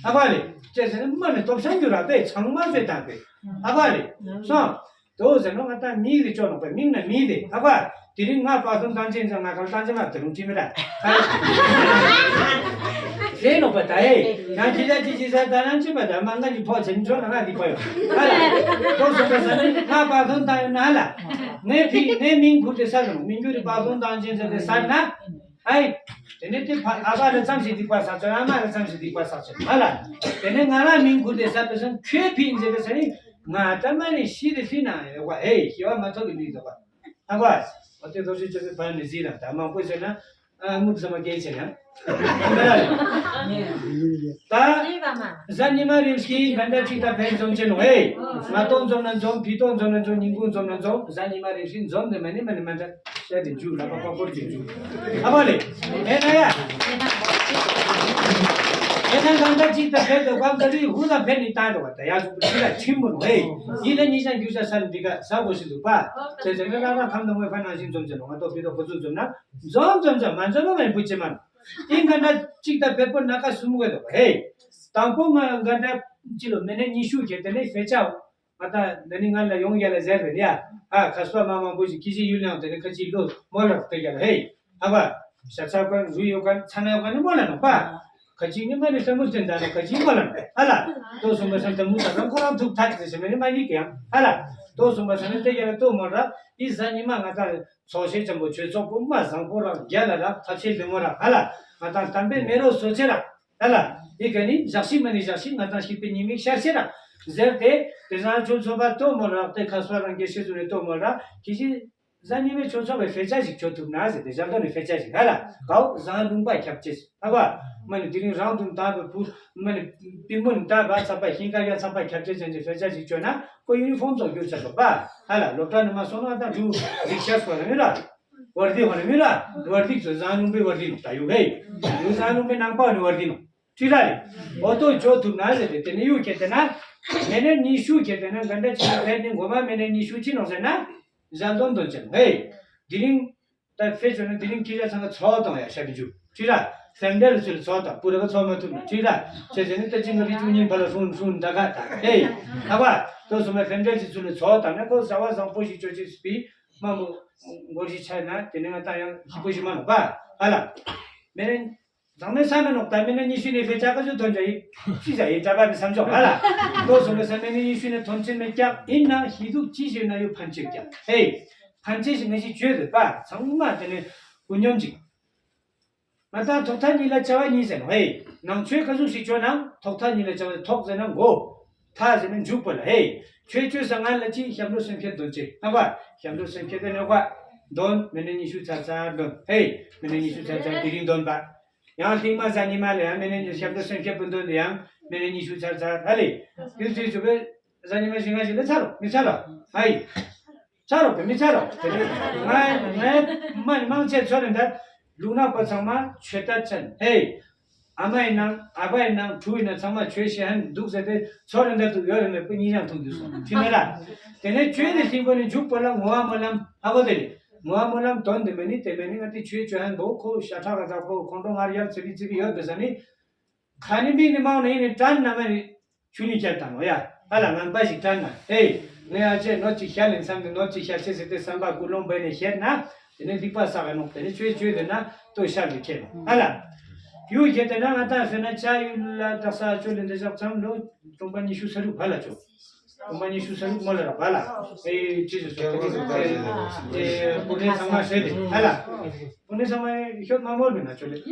ཨ་བ་ལེ། ཅེས་ཟེར་ན་མ་ནི་སྟོབས་ཤང་རྒྱུ་ར་པས་ཚང་མ་ཟེར་དང་པས་ཨ་བ་ལེ། སོང་། དོ་ཟེར་ནོ་ང་ད་མིག་རེ་ཅོ་ནོ་པས་མིག་ན་མིག་རེ་ཨ་བ། དེ་རིང་ང་བ་ཚོ་འདང་ཅན་ཟེར་ང་གང་འདང་ཅན་མ་དེ་རུང་ཅི་མི་ར། རེད་ནོག་པ་ད་ཨེ། ཡང་ཁྱེད་ཅག་ཅི་ཅི་ཟེར་ད་རང་ཅི་པ་ད་མ་ང་གི་ཕོག་ཆེན་ཆོག་ན་ང་འདི་པ་ཡོད་ཧ་ལ། ཁོ་སོང་པ་ས་ནི་ང་པ་ཐོན་ད་ཡོད་ན་ཧ་ལ། ངས་ཕི་ངས་མིང་ཁུར་ཏེ་ས་རུང་མིང་རྒྱུ་རི་པ་ཐོན་ད་ཅན་ཟེར་ཏེ་ས་ན། ཨའི། དེ་ནས་དེ་ཕ་ཨ་ཕ་ལ་ཙམ་ཞིག་སྡིག་པ་བསགས་ཆོག་ཨ་མ་ལ་ཙམ་ཞིག་སྡིག་པ་བསགས་ཆོག་ཧ་ལ། དེ་ནས་ང་རང་མིང་ཁུར་ཏེ་ས་པ་སོང་ཁྱོད་ཕི་ཡིན་ཟེར་པ་ས་ནི་ང་ད་མ་ནི་ཤི་དེ་ཤི་ན་ཡོད་པ་ཨེ་ཤི་བ་མ་ཐོབ་ཀྱི་མིང་ཟེར་བ། ཧ་གོ། འོ་དེ་རྡོ་རྗེ་སྤྱོད་པའི་བར་ནས་གཟིགས་ལ་ད་མང་པོ་བྱས་ན་ཨ་མུ་ཚང་མ་སྐད་ཆ་ཡང་། ད་གཟའ་ཉི་མ་རེ་བཞིན་ག་འདྲ་ཅིག་ད་ཕན་འཛོམས་ཆེ་ནོ་ཨེ། ང་ཏོང་འཛོམས་ན་འཛོམས་ཕི་ཏོང་འཛོམས་ན་འཛོམས་ཉིན་གུང་འཛོམས་ན་འཛོམས་གཟའ་ཉི་མ་རེ་བཞིན་འཛོམས་དེ་མ་ནི་མ་ནི་མ་འདྲ་བཤད་དེ་འཇུ་ལ་པ་པ་སྐོར་གྱི་འཇུ། ཨ་མ་ལེ། ཨེ་ན་ཡ། ཨེ་ན་ག་འདྲ་ཅིག་ད་ཕན་འདོད་པ་འདི་རི་ཧུ་ལ་ཕན་ནི་ད་འདོད་པ་ད་ཡ་སུ་པུ་ཅི་ལ་ཆིམ་མོ་ནོ་ཨེ། ཡིན་ན་ཉི་ཤང་རྒྱུ་ཆ་ས་ནི་འདི་ག་ས་གོ་ཞིག་འདུག་པ། དེ་ཚེ་ནི་རང་རང་ཁམས་དང་དངོས་ཕན་ནང་བཞིན་འཛོམས་ཅེ་ནོ་ང་ཏོ་ཕི་ཏོ་ཁོ་ཚོ་འཛོམས་ན། འཛོམས་འཛོམས་འཛོམས་མ་འཛོམས་མ་མེད་བུ་ཅེ་མ། ཏིང་ག་འདྲ་གཅིག་ད་བེད་པོ་ན་ཀ་སུམ་གོ་དོ་ཧེ། དང་པོ་ང་ག་འདྲ་ཅི་ལོ་མེ་ནེ་ཉི་ཤུ་ཁྱེར་དེ་ནས་ཕེ་ཆ། ང་ད་འདི་ནི་ང་ལ་ཡོང་ཡ་ལ་ཟེར་བས་ཡ། ཨ་ཁ་སོ་མ་མང་པོ་ཞིག་ཁྱི་ཞིག་ཡུལ་ཡང་དེ་ནི་ཁ་ཅིག་ལོ་མོ་ལ་བལྟ་ཡ་ལ་ཧེ། ཨ་བ། ཤ་ཚ་ག་རུ་ཡོ་ག་ཚ་ན་ཡོ་ག་ནི་མོ་ལ་ནོ་པ། ཁ་ཅིག་ནི་མ་ནི་ལྷ་མོ་སྟེན་ད་ནི་ཁ་ཅིག་མོ་ལ་ནོ་ཨ་ལ། ཏོ་སུམ་པ་སམ་ད་མུ་ད་རང་ཁོ་རང་ཐུག་ཐག་ཏེ་ཞེ་མེ་ནི་མ་ཉིག་ཡང་ཨ་ལ། ཏོ་སུམ་པ་སམ་ནི་ཏེ་ཡ་ལ་ཏོ་མོ་ར་ཨི་ཟ་ཉི་མ་ང་ད། ཚོགས་ཆེན་ཆེན་པོ་ཆོས་ཚོགས་པོ་མ་བཟང་པོ་ར་རྒྱ་ལ་ར་ཐབས་ཤེས་ལེ་མོ་ར་ཧ་ལ། ང་དང་དམ་པའི་མེ་རོ་སོ་ཆེ་ར་ཧ་ལ། ཨི་ག་ནི་ཞག་ཤི་མ་ནི་ཞག་ཤི་ང་དང་ཤི་པའི་ཉི་མིག་ཤར་ཆེ་ར་ཟེར་ཏེ་དེ་ཟང་ཆོས་ཚོགས་པ་ཏོ་མོ་ར་ཏེ་ཁ་སོ་རང་གི་ཤི་ཟུ་རེ་ཏོ་མོ་ར་ཁྱི་ཤི་ཟ་ཉི་མའི་ཆོས་ཚོགས་པའི་ཕེ་ཆ་ཞིག་ཆོ་ཐུབ་ན་ཟེར་ཏེ་ཞག་དོ་ནི་ཕེ་ཆ་ཞིག་ཧ་ལ་གའོ་ཟང་ལུང་པ་ཁྱབ་ཆེ། ཨ་བ། མ་ནི་དེ་རིང་རང་དུ་འདའ་བའི་བུ། མ་ནི་པི་མོ་ནི་འདའ་བ་ཚ་པ་ཤིང་ཀ་ཡ་ཚ་པ་ཁྱབ་ཆེ་ཅན་གྱི་ཕེ་ཆ་ཞིག་བཅོས་ན་ཁོ་ཡུ་ནི་ཕོམ་ཚོགས་རྒྱུ་ཆ་ཚོགས་པ། ཧ་ལ་ལོ་གྲྭ་ནི་མ་སོང་ན་ད་འབྲུ་རིག་ཤ་སྐོར་ནི་ར། བར་དི་ཧོ་ནི་མི་ར། བར་དི་ཚོ་ཟང་ལུང་པའི་བར་དི་ནོ་ད་ཡུ་གེ། ཡུ་ཟང་ལུང་པའི་ནང་པ་ནི་བར་དི་ནོ། ཁྲི་ར་རེ། འོ་ཏོ་ཇོ་ཐུབ་ན་ཟེར་ཏེ་དེ་ནི་ཡུ་ཁྱེར་ཏེ་ན། མེ་ནེ་ཉི་ཤུ་ཁྱེར་ཏེ་ན་ག་འདྲ་ཅི་ན་ཕེ་ནི་འགོ་མ་མེ་ནེ་ཉི་ཤུ་ཅི་ནོ་ཟེར་ན། ཟ་དོན་དོན་ཅན་ཧེ། དེ་རིང་། ད་ཕེ་ཆོ་ནི་དེ་རིང་ཁྱི་ར་ཚང་ག་ཚོགས་དང་ཡ་ཤ་བི་ཇུ་ཁྲི་ར། སེམས་འདྲ་ལ་ཚུལ་ཚོགས་དང་པུ་ར་ག་ཚོགས་མ་ཐུབ་ན་ཁྲི་ར། ཆེ་ཆེ་ནི་ད་ཅི་ང་རི་ཅུ་ཉིན་བ་ལ་ཧྲུན་ཧྲུན་ད་ག་ད་ཧེ། ཧ་བ། ཏོ་སོ་མ་སེམས་འདྲ་ཅི་ཚུལ་ཚོགས་དང་ན་ཁོ་ཟ་བ་བཟང་པོ་ཞིག་ཅོ་ཅི་སྤི། མ་མོ། མགོ་ཞིག་ཆ་ན་དེ་ནི་ང་ད་ཡང་ཞི་པོ་ཞིག་མ་ནོ་བ། ཧ་ལ། མེ་ནེ། ཟང་མེ་ས་མེ་ནོག་ད་མེ་ནེ་ཉི་ཤུ་ནི་ཕེ་ཆ་ག་ཚོད་ཐོན་ཅ་ཡི། ཅི་ཟ་ཡི་གྲྭ་པ་མི་བསམ་ཆོག་ཧ་ལ། ཏོ་སོ་མ་ས་མེ་ནེ་ཉི་ཤུ་ནི་ཐོན་ཆེན་མེ་སྐྱག་ཡིན་ན་ཤི་དུག་ཅི་ཞིག་ན་ཡུ་ཕན་ཆེ་སྐྱག་ཧེ། ཕན་ཆེ་ཞིག་ན་ཞིག་བཅོས་དེ་པ་ཚང་མ་དེ་ནི་ཀུ་སྙོམས་ཅིག་ང་ད་ཐོག་མཐའ་གཉིས་ལ་བྱ་བ་གཉིས་ཟེར་ནོ་ཧེ། ནང་ཆོས་ག་ཟུག་ཞིག་བཅོས་ན་ཐོག་མཐའ་གཉིས་ལ་བྱ་བ་ཐོག་ཟེར་ན་མགོ། མཐའ་ཟེར་ན་མཇུག་པ་ལ་ཧེ། ཆོས་བཅོས་ས་ང་ལ་ཅི་ཞབས་འགྲོ་སེམས་བསྐྱེད་འདོན་ཅེ་ཧ་བ། ཞབས་འགྲོ་སེམས་བསྐྱེད་དེ་ནོ་བ། འདོན་མེ་ནེ་ཉི་ཤུ་ཚར་ཚར་འདོན་ཧེ། མེ་ནེ་ཉི་ཤུ་ཚར་ཚར་དེ་རིང་འདོན་པ། ཡང་ལྷིང་མ་ཟ་ཉི་མ་ལ་ཡང་མེ་ནེ་ཉི་ཞབས་འགྲོ་སེམས་བསྐྱེད་པོ་འདོན་དེ་ཡང་མེ་ནེ་ཉི་ཤུ་ཚར་ཚར་ཧ་ལེ། དུས་ཚོད་བཅུ་པའི་ཟ་ཉི་མ་བཞི་ལྔ་ཞིག་ལ་ཚར་རོ་མི་ཚར་རོ་ཧ་ཡི། ཚར་རོ་བེ་མི་ཚར་རོ། དེ་ནི་ང་ངའི་མ་ནི་མང་ཆེ་ཚོ་རེ་འདར་ལུག་ནག་པ་ཚང་མ་ཆོས་ལྟ་ཅན་ཧེ། ཨ་མ་ཡིན་ནང་ཨ་ཕ་ཡིན་ནང་ཕྲུ་ཡིན་ན་ཚང་མ་ཆོས་ཤེས་ཧན་འདུག་ཟེར་ཏེ་ཚོ་རེ་འདར་དུ་ཡོད་རེ་མེད་པོ་གཉིས་ཀྱང་ཐུག་འདུག་སོང་ཁྲི་མེ་ར། དེ་ནས་ཆོས་དེ་ཐིང་པོ་ནི་འཇུག་པ་ལ་ངོ་བ་སྨོན་ལམ་ཧ་གོ་དེ་རེད། ངོ་བ་སྨོན་ལམ་དོན་དེ་མེད་ནི་དེ་མེད་ནི་ང་དེ་ཆོས་ཆོས་ཧན་འདུག་ཁོ་ཤ་ཁྲག་ག་ད་ཁོ་ཁོང་ཁྲོ་ངར་ཡར་ཚེ་གི་ཚེ་གི་ཡོད་པའི་ས་ནི། ཁ་ནི་མིག་ནི་མང་ནི་ཡིན་ནི་དྲན་ན་མ་ནི་ཆུ་ནི་ཁྱེར་དང་ནོ་ཡ། ཨ་ལ་ངན་པ་ཞིག་དྲན་ན་ཨེ། ངས་ཨ་ཅེ་ནོར་ཅིག་ཤར་ལེན་བསམ་ནི་ནོར་ཅིག་ཤར་ཆེ་ཟེར་ཏེ་བསམ་པ་ཀུན་སློང་བས་ནས་ཤེར་ན་དེ་ནི་སྡིག་པ་བསགས་ནོག་དེ་ནི་ཆོས་ཆོས་དེ་ན་ལྟོས་ཤར་ལས་ཁྱེར་ནོ་ཨ་ལ། ཡུལ་ཁྱེར་དེ་ན་ང་ཏང་ཟེར་ན་ཆ་ཡུལ་ལ་དག་ས་ཆོས་ལེན་དེ་བཞག་ཙམ་ལོ་གྲོང་པ་ཉི་ཤུ་ས་རུ་བ་ལ་ཆོ། གྲོང་པ་ཉི་ཤུ་ས་རུ་མོ་ལ་ར་བ་ལ་ཨེ་ཅི་ཞིག་སོ་ཨེ་ཨེ་ཨེ་སྤུ་ནེ་ཚང་མ་ཤེས་དེ་ཨ་ལ། སྤུ་ནེ་ཚང་མ་ཤོད་མ་མོལ་མི་ན་ཆོ་ལེ། ད་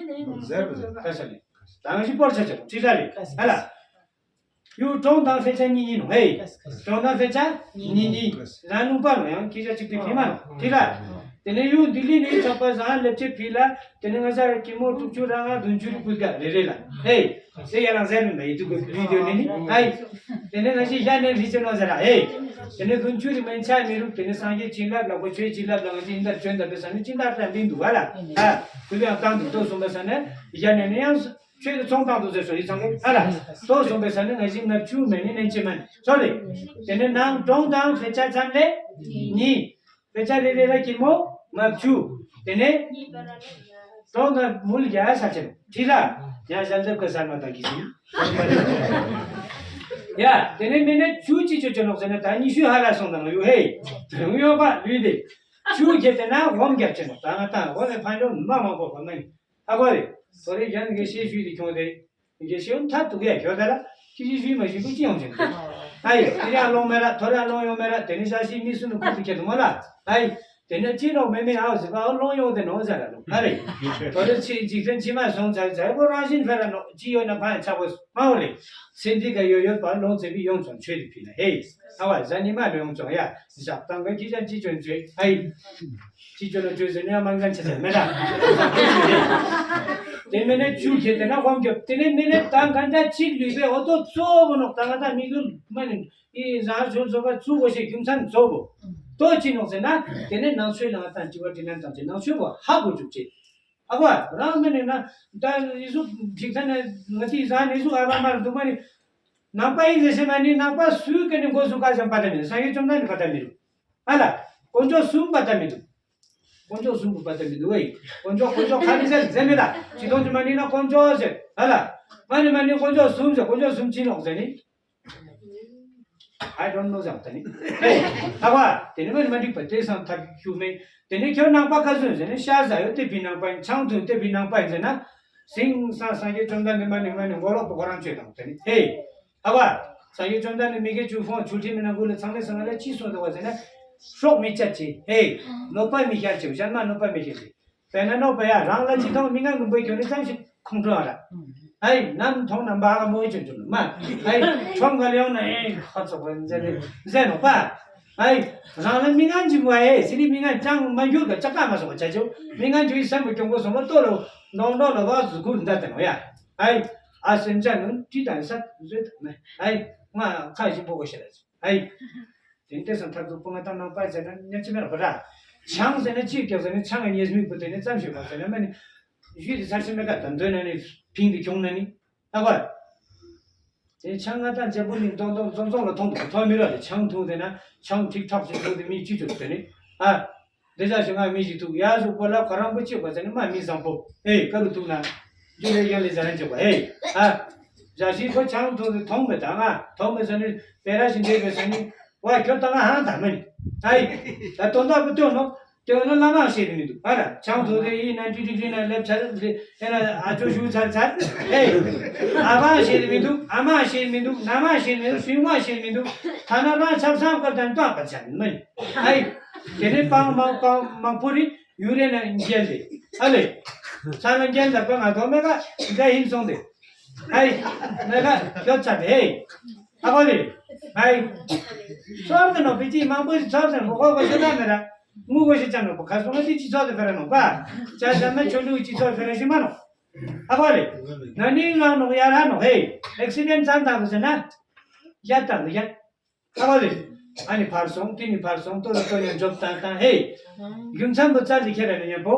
ས་ལེ། ད་ང་ཞིག་སྤོར་ཆ་ཆ་ཁྲི་ལ་ལེ་ཨ་ལ། ཡུ་གྲོང་དང་ཕེ་ཆ་གཉིས་གཉིས་ནོ་ཧེ། གྲོང་དང་ཕེ་ཆ་གཉིས་གཉིས། རང་ལུང་པ་ལོ་ཡང་ཁྱི་ཆ་གཅིག་ཏུ་ཕི་མ་ནོ་ཁྲི་ལ། དེ་ནས་ཡུ་ལྡི་ལི་ནས་ཚགས་པ་ཟང་ལེབ་ཆེ་ཕི་ལ། དེ་ནས་ང་ས་ར་ཀི་མོ་དྲུག་ཅུ་ར་ང་བདུན་ཅུ་རི་ཀུ་ག་རེ་རེ་ལ་ཧེ། སེ་ཡ་རང་ཟེར་མི་འདའ་ཡི་དུ་གུ་བི་དེ་ནི་ནི་ཨའི། དེ་ནས་ང་ཞིག་ཡ་ནས་ལི་ཅེ་ནོ་ཟེར་ར་ཧེ། དེ་ནས་བདུན་ཅུ་རི་མན་ཆ་མི་རུག་དེ་ནས་སངས་རྒྱས་བྱིན་རླབས་ལ་གོ་ཆོས་བྱིན་རླབས་ལ་ང་ཞིག་ཡིན་ད་བྱོན་ད་པེ་ས་ནི་ཅི་ད་ད་འདི་འདུག་ག་ལ། ཨ། ཁུ་ལ་ཡང་བཏང་འདུག་ཏོ་སོང་པ་ས་ནས་ཡ་ནས་ནི་ཡང་། ཆོས་ཀྱི་ཚོང་བཏང་དུ་ཟེར་སོ་ཡི་ཚང་གི་ཨ་ལ། ལྟོ་བཟུང་པའི་ས་ནི་ང་ཞིག་ལྔ་བཅུ་མེད་ནི་ནན་ཆེ་མ་ནི་ཚོ་ལེ། དེ་ནས་ནང་གྲོང་དང་ཕེ་ཆ་ཚང་ལེ། གཉིས། ཕེ་ཆ་རེ་རེ་ལ་ཀི་མོ་ལྔ་བཅུ། དེ་ནས། གྲོང་དང་མུལ་རྒྱ་ས་ཆེན་ཁྲི་ལ། ཡང་ཞལ་འདེབས་ཀྱི་ས་མ་དང་གི་ཞིང་། ཡ། དེ་ནས་མི་ནས་བཅུ་གཅིག་ཆོ་ཆོ་ནོག་ཟེར་ན་ད་ཉི་ཤུ་ཧ་ལ་སོང་དང་ཡོ་ཧེ། དོན་ཡོད་པ་ལུས་དེ། བཅུ་བརྒྱད་དེ་ན་འོམ་རྒྱབ་ཆེ་ནོག་ད་ང་ད་འོ་ནས་ཕན་ཡོན་མ་མང་པོ་གོ་མ་ནི། ཧ་གོ་རེད། ཐོ་རེ་ཡང་དགེ་བཤེས་ཞུས་ཏེ་ཁྱོང་དེ། དགེ་བཤེས་མཐར་ཐུག་ཡ་ཁྱོད་དེ་ལ་ཅི་ཞིག་ཞུས་མ་ཞུས་པོ་ཅི་ཡོང་ཅིང་། ཨ་ཡེ་དེ་རིང་ལོང་མེ་ར་ཐོ་རེ་ལོང་ཡོང་མེ་ར་དེ་ནི་ཞག་ཤི་མི་སུ་ནུ་ཁུ་ཏུ་ཁྱེད་དུ་མོ་ལ། ཨ་ཡེ་དེ་ནི་ཅི་ནོག་མེ་མེ་ཨའོ་ཟི་པའོ་ལོང་ཡོང་དེ་ནོ་ཟེར་ར་ལོ་ཨ་རེ། ཐོ་རེ་ཕྱི་འཇིག་རྟེན་ཕྱི་མ་སོང་ཚར་ཚར་པོ་རང་བཞིན་ཕེ་ར་ནོ་ཅི་ཡོད་ན་ཕ་ཡ་ཆག་པོ་མ་འོ་ལེ། སེམས་འདི་ག་ཡོད་ཡོད་པ་ལོང་ཚེ་བི་ཡོང་ཙང་ཆོས་དེ་ཕི་ན་ཧེ། ཨ་བ་ཟ་ནི་མ་ལོ་ཡོང་ཙང་ཡ་ཞག་དང་ག་ཁྱི་ཅན་ཅི་ཅོན་ཅོས་ཨ་ཡེ། ཅི་ཅོ་ལ་ཅོས་ཟེར་ནས་མང་གང་ཆེ་ཟེར་མེད་ད། དེ་མེད་ན་ཅུ་ཁྱེར་དེ་ན་ཧོམ་རྒྱབ་དེ་ནས་མེད་ན་ད་ག་འདྲ་ཅིག་ལུས་པའི་འོ་ཏོ་གཙོ་བོ་ནོག་ད་ང་ད་མི་གུ་མ་ནི་ཨི་རང་ཆོས་ཚོ་བ་ཚུ་བོ་ཞེས་རྒྱུ་མཚན་གཙོ་བོ་ཏོ་ཅི་ནོག་ཟེར་ན་དེ་ནས་ནང་ཆོས་ལ་ང་ད་དྲི་བ་དྲི་ལན་དང་ཅི་ནང་ཆོས་བོ་ཧ་གོ་བཅུག་ཅེས་ཨ་བ་རང་མེད་ནས་ན་ད་ཨི་ཟུག་ཅིག་ད་ནས་ང་ཏི་ཟ་ནས་ཟུག་ཨ་བ་མར་འདུག་མ་ནི་ནང་པ་ཨིན་ཟེར་ཤེས་མ་ནི་ནང་པ་སུའི་ཀ་ནས་འགོ་སུ་ཀ་ཅང་པ་ད་མི་རུ་སངས་རྒྱས་བཅོམ་ལྡན་འདས་པ་ད་མི་རུ། ཨ་ལ། དཀོན་མཆོག་གསུམ་པ་ད་མི་འདུག་དཀོན་མཆོག་གསུམ་པ་ད་མི་འདུག་ཨེ། དཀོན་མཆོག་དཀོན་མཆོག་ཁ་མི་ཟེར་ཟེར་མེད་ད། ཅི་ཐོང་ཅི་མ་ནི་ན་དཀོན་མཆོག་ཟེར། ཨ་ལ། མ་ནི་མ་ནི་དཀོན་མཆོག་གསུམ་ཟེར། དཀོན་མཆོག་གསུམ་ཅི་ནོག་ཟེར་ནི། I don't know ཟེར་ད་ནི། ཨེ། ཨ་བ། དེ་ནི་མ་ནི་མ་འགྲིག་པ་དེ་སང་ཐབས་ཞུ་མེད། དེ་ནི་ཁྱོད་ནང་པ་ག་ཚོད་ཟེར་ནི་ཤ་ཟ་ཡོད་དེ་བི་ནང་པ་ཡིན། ཆང་འཐུང་དེ་བི་ནང་པ་ཡིན་ཟེར་ན། སིང་ས་སངས་རྒྱས་བཅོམ་ལྡན་འདས་མ་ནི་མ་ནི་མགོ་ལོག་པོ་ཁོ་རང་ཆོས་དང་དེ་ནི། ཨེ། ཨ་བ། སངས་རྒྱས་བཅོམ་ལྡན་འདས་མི་དགེ་བཅུ་སྤོང་ཆུ་ཁྲི་མི་ནང་ཁུལ་ལ་ཚང་མས་ཚང་མ་ལ་ཅི་གསུངས་འདུག་བ་ཟེར་ན། སྲོག་མི་གཅད་ཅིག་ཧེ། གནོད་པ་མི་བསྐྱལ་ཅིག་གཞན་མ་གནོད་པ་མི་བསྐྱལ་ཅིག་དཔེར་ན་གནོད་པ་ཡ་རང་ལ་ཅི་ཐོང་མི་ང་ངུ་འབོད་ཁྱོད་ནི་ཙམ་ཞིག་ཁོང་ཁྲོ་ཨ་ར། ཨའི་ནམ་མཐོང་ན་འབའ་ག་མོའི་ཅོན་ཅོན་མ། ཨའི་ཁྲོམ་ག་ལ་ཡོང་ན་ཨེ་ཧ་ཚོགས་པ་མཛད་ནི་མཛད་ནོག་པ། ཨའི་རང་ལ་མི་ང་འཇིགས་པ་ཨེ་ཟི་ནི་མི་ང་ཅང་མ་འགྱུར་ག་ཅག་ཀ་མ་སོང་བ་བྱ་ཆེའོ། མི་ང་འཇུ་ཡི་སེམས་པ་གྱོང་པོ་སོང་བ་ལྟོ་ལོ་འདོང་འདོང་ལོ་བ་གཟུ་གུར་འདའ་དེ་ནོ་ཡ། ཨའི་ཨ་སེམས་ཅན་ནུན་ཏི་དང་ས་བཟོས་དང་ནི་ཨའི་ང་ཁ་ཞིམ་པོ་གོ་ཤེས་ར་ཨའི། དེ་ནི་དེ་སང་ཐབས་སུ་སྤུ་ང་དང་ནང་པ་ཟེར་ན་ཉེར་གཅིག་མེད་ལ་བ་ར། ཆང་ཟེར་ན་གཅིག་རྒྱབ་ཟེར་ན་ཆང་ང་ཉེས་མིག་པོ་དེ་ནི་ཙམ་ཞིག་བ་ཟེར་ན་མ་ནི། ཞུས་དེ་ཚར་ཤི་མེད་ཀ་དམ་དོན་ན་ནི་ཕིང་དེ་ཁྱོང་ན་ནི། ཨ་བ། དེ་ཆང་ང་དང་འཇམ་པོ་ནི་མདོག་མདོག་འཛོམས་འཛོམས་ལ་མཐོང་དུ་ཐོག་མི་ར་ལ་ཆང་འཐུང་ཟེར་ན་ཆང་ཁྲིག་ཁྲག་ཞིག་འཐུང་དེ་མི་གཅིག་ཅོ་དེ་ནི། ཨ། འདི་ཅག་ཞིག་ང་མི་ཞིག་ཐུག་ཡ་ཞུགས་པོ་ལ་ཁོ་རང་པོ་གཅིག་པ་ཟེར་ནི་མ་མི་བཟང་པོ་ཨེ་ཀ་རུ་ཐུག་ན། རྒྱུ་ལས་ཡང་ལས་ཟ་རན་ཅོག་པ་ཨེ། ཨ། ཞག་ཤི་ཁོ་ཆང་འཐུང་དུ་མཐོང་མེད་ད་ང་མཐོང་མེད་ཟེར་ནི་པེ་ར་ཞིག་འདྲེས་པའི་ཟེར་ནི་བ་ཁྱོད་ད་ང་ཧང་ད་མིན། ཨེ། ད་དོན་དག་པོ་སྟོན་ནོ། དེ་བ་ན་བླ་མ་ཤེས་དེ་མི་འདུག་ཨ་ར་ཆང་འཐུང་དེ་ཡིན་ན་ཏི་ཏི་ཏི་ན་ལེབ་ཆ་ལེ་ཨེ་ན་ཨ་ཅོ་ཞུ་ཚར་ཚར་ཨེ། ཨ་བ་ཤེས་དེ་མི་འདུག་ཨ་མ་ཤེས་མི་འདུག་ན་མ་ཤེས་མི་འདུག་སུན་མ་ཤེས་མི་འདུག་ཐ་ན་རང་ཆབ་སང་སྐབས་དང་སྟོན་པ་ཆ་མིན། ཨེ། དེ་ནས་སྤང་མང་སྤང་མང་པོ་རིགས་ཡུ་རེ་ན་འགྱེལ་ཏེ། ཨ་ལེ། ས་ལ་འགྱེལ་འདབ་ཀ་ང་ཐོག་མེ་ཀ་འདྲ་ཡིན་སོང་སྟེ། ཨེ། མེ་ཀ་ཁྱོད་ཚ་བེ། ཨ་ཁོ་ལེ། ཨེ། ཚོར་དེ་ནོ་བི་ཅི་མང་པོ་ཞིག་ཚོར་དེ་ནོ་ཁོ་ཁོ་ཤེས་ན་མེ་ར། ངུ་ཁོ་ཤེས་ཅང་ནོ་ཁ་སོང་ན་དེ་ཅི་ཚོར་དེ་ཕེ་ར་ནོ་པ། ཅ་ཅ་མེ་ཆོ་ལུ་ཅི་ཚོར་ཕེ་ར་ཤི་མ་ནོ། ཨ་ཁོ་ལེ། ན་ནིང་ལ་ནོ་ཡ་ར་ནོ་ཧེ། ཨེག་སི་ཌེན་ཙམ་དང་དུ་ཟེར་ན། ཡ་དང་ཡ། ཨ་བ་ལེ། ཨ་ནི་ཕར་སོང་དེ་ནི་ཕར་སོང་ལྟོ་ལ་ལྟོ་ཡང་འཇོབ་བཏང་བཏང་ཧེ། རྒྱུ་མཚན་པོ་རྩ་ལི་ཁྱེར་ར་ནི་ཉན་པོ།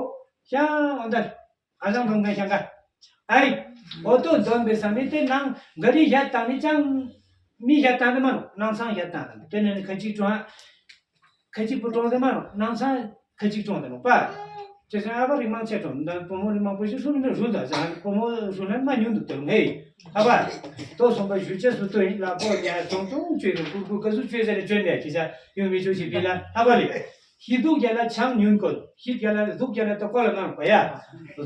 ཤང་འོ་ད། ཨ་ལང་དོང་ཁ་ཤང་ག་ཨའི། འོ་ལྟོ་འདོན་པའི་ས་མི་དེ་ནང་ག་རི་ཡ་དང་ནི་ཅང་། མི་ཡ་དང་ནི་མ་ནོ་ནང་ཚང་ཡ་དང་དེ་ནི་ཁ་ཅིག་ཀྲོང་། ཁ་ཅིག་པུ་ཀྲོང་དེ་མ་ནོ་ནང་ཚང་ཁ་ཅིག་ཀྲོང་དེ་ནོ་པ། ཅེས་སོང་ཨ་བ་རིགས་མང་ཆེ་ཀྲོང་དང་བུ་མོ་རིགས་མང་པོ་ཞིག་སུ་ནི་མི་རུལ་དང་ཟ་བུ་མོ་རུལ་ན་མ་ཉུང་དུ་དོན་ངེས། ཨ་བ། ཏོ་སོང་པ་ཞུ་ཅེས་སུ་ཏོ་ཡིན་ལ་པོ་ཉ་ཀྲོང་ཀྲོང་བཅོས་དང་ཀུར་ཀུར་ཀ་སུ་བཅོས་ཟེར་ནས་བཅོས་ནས་ཁྱི་ཤ་ཡོང་མི་ཆོག་ཞིག་པི་ལ་ཨ་བ་ལེ། ཤི་དུག་རྒྱ་ལ་ཆང་ཉུང་གོལ། ཤི་རྒྱ་ལ་དུག་རྒྱ་ལ་ཏོ་ཀོ་ལ་ནང་གོ་ཡ།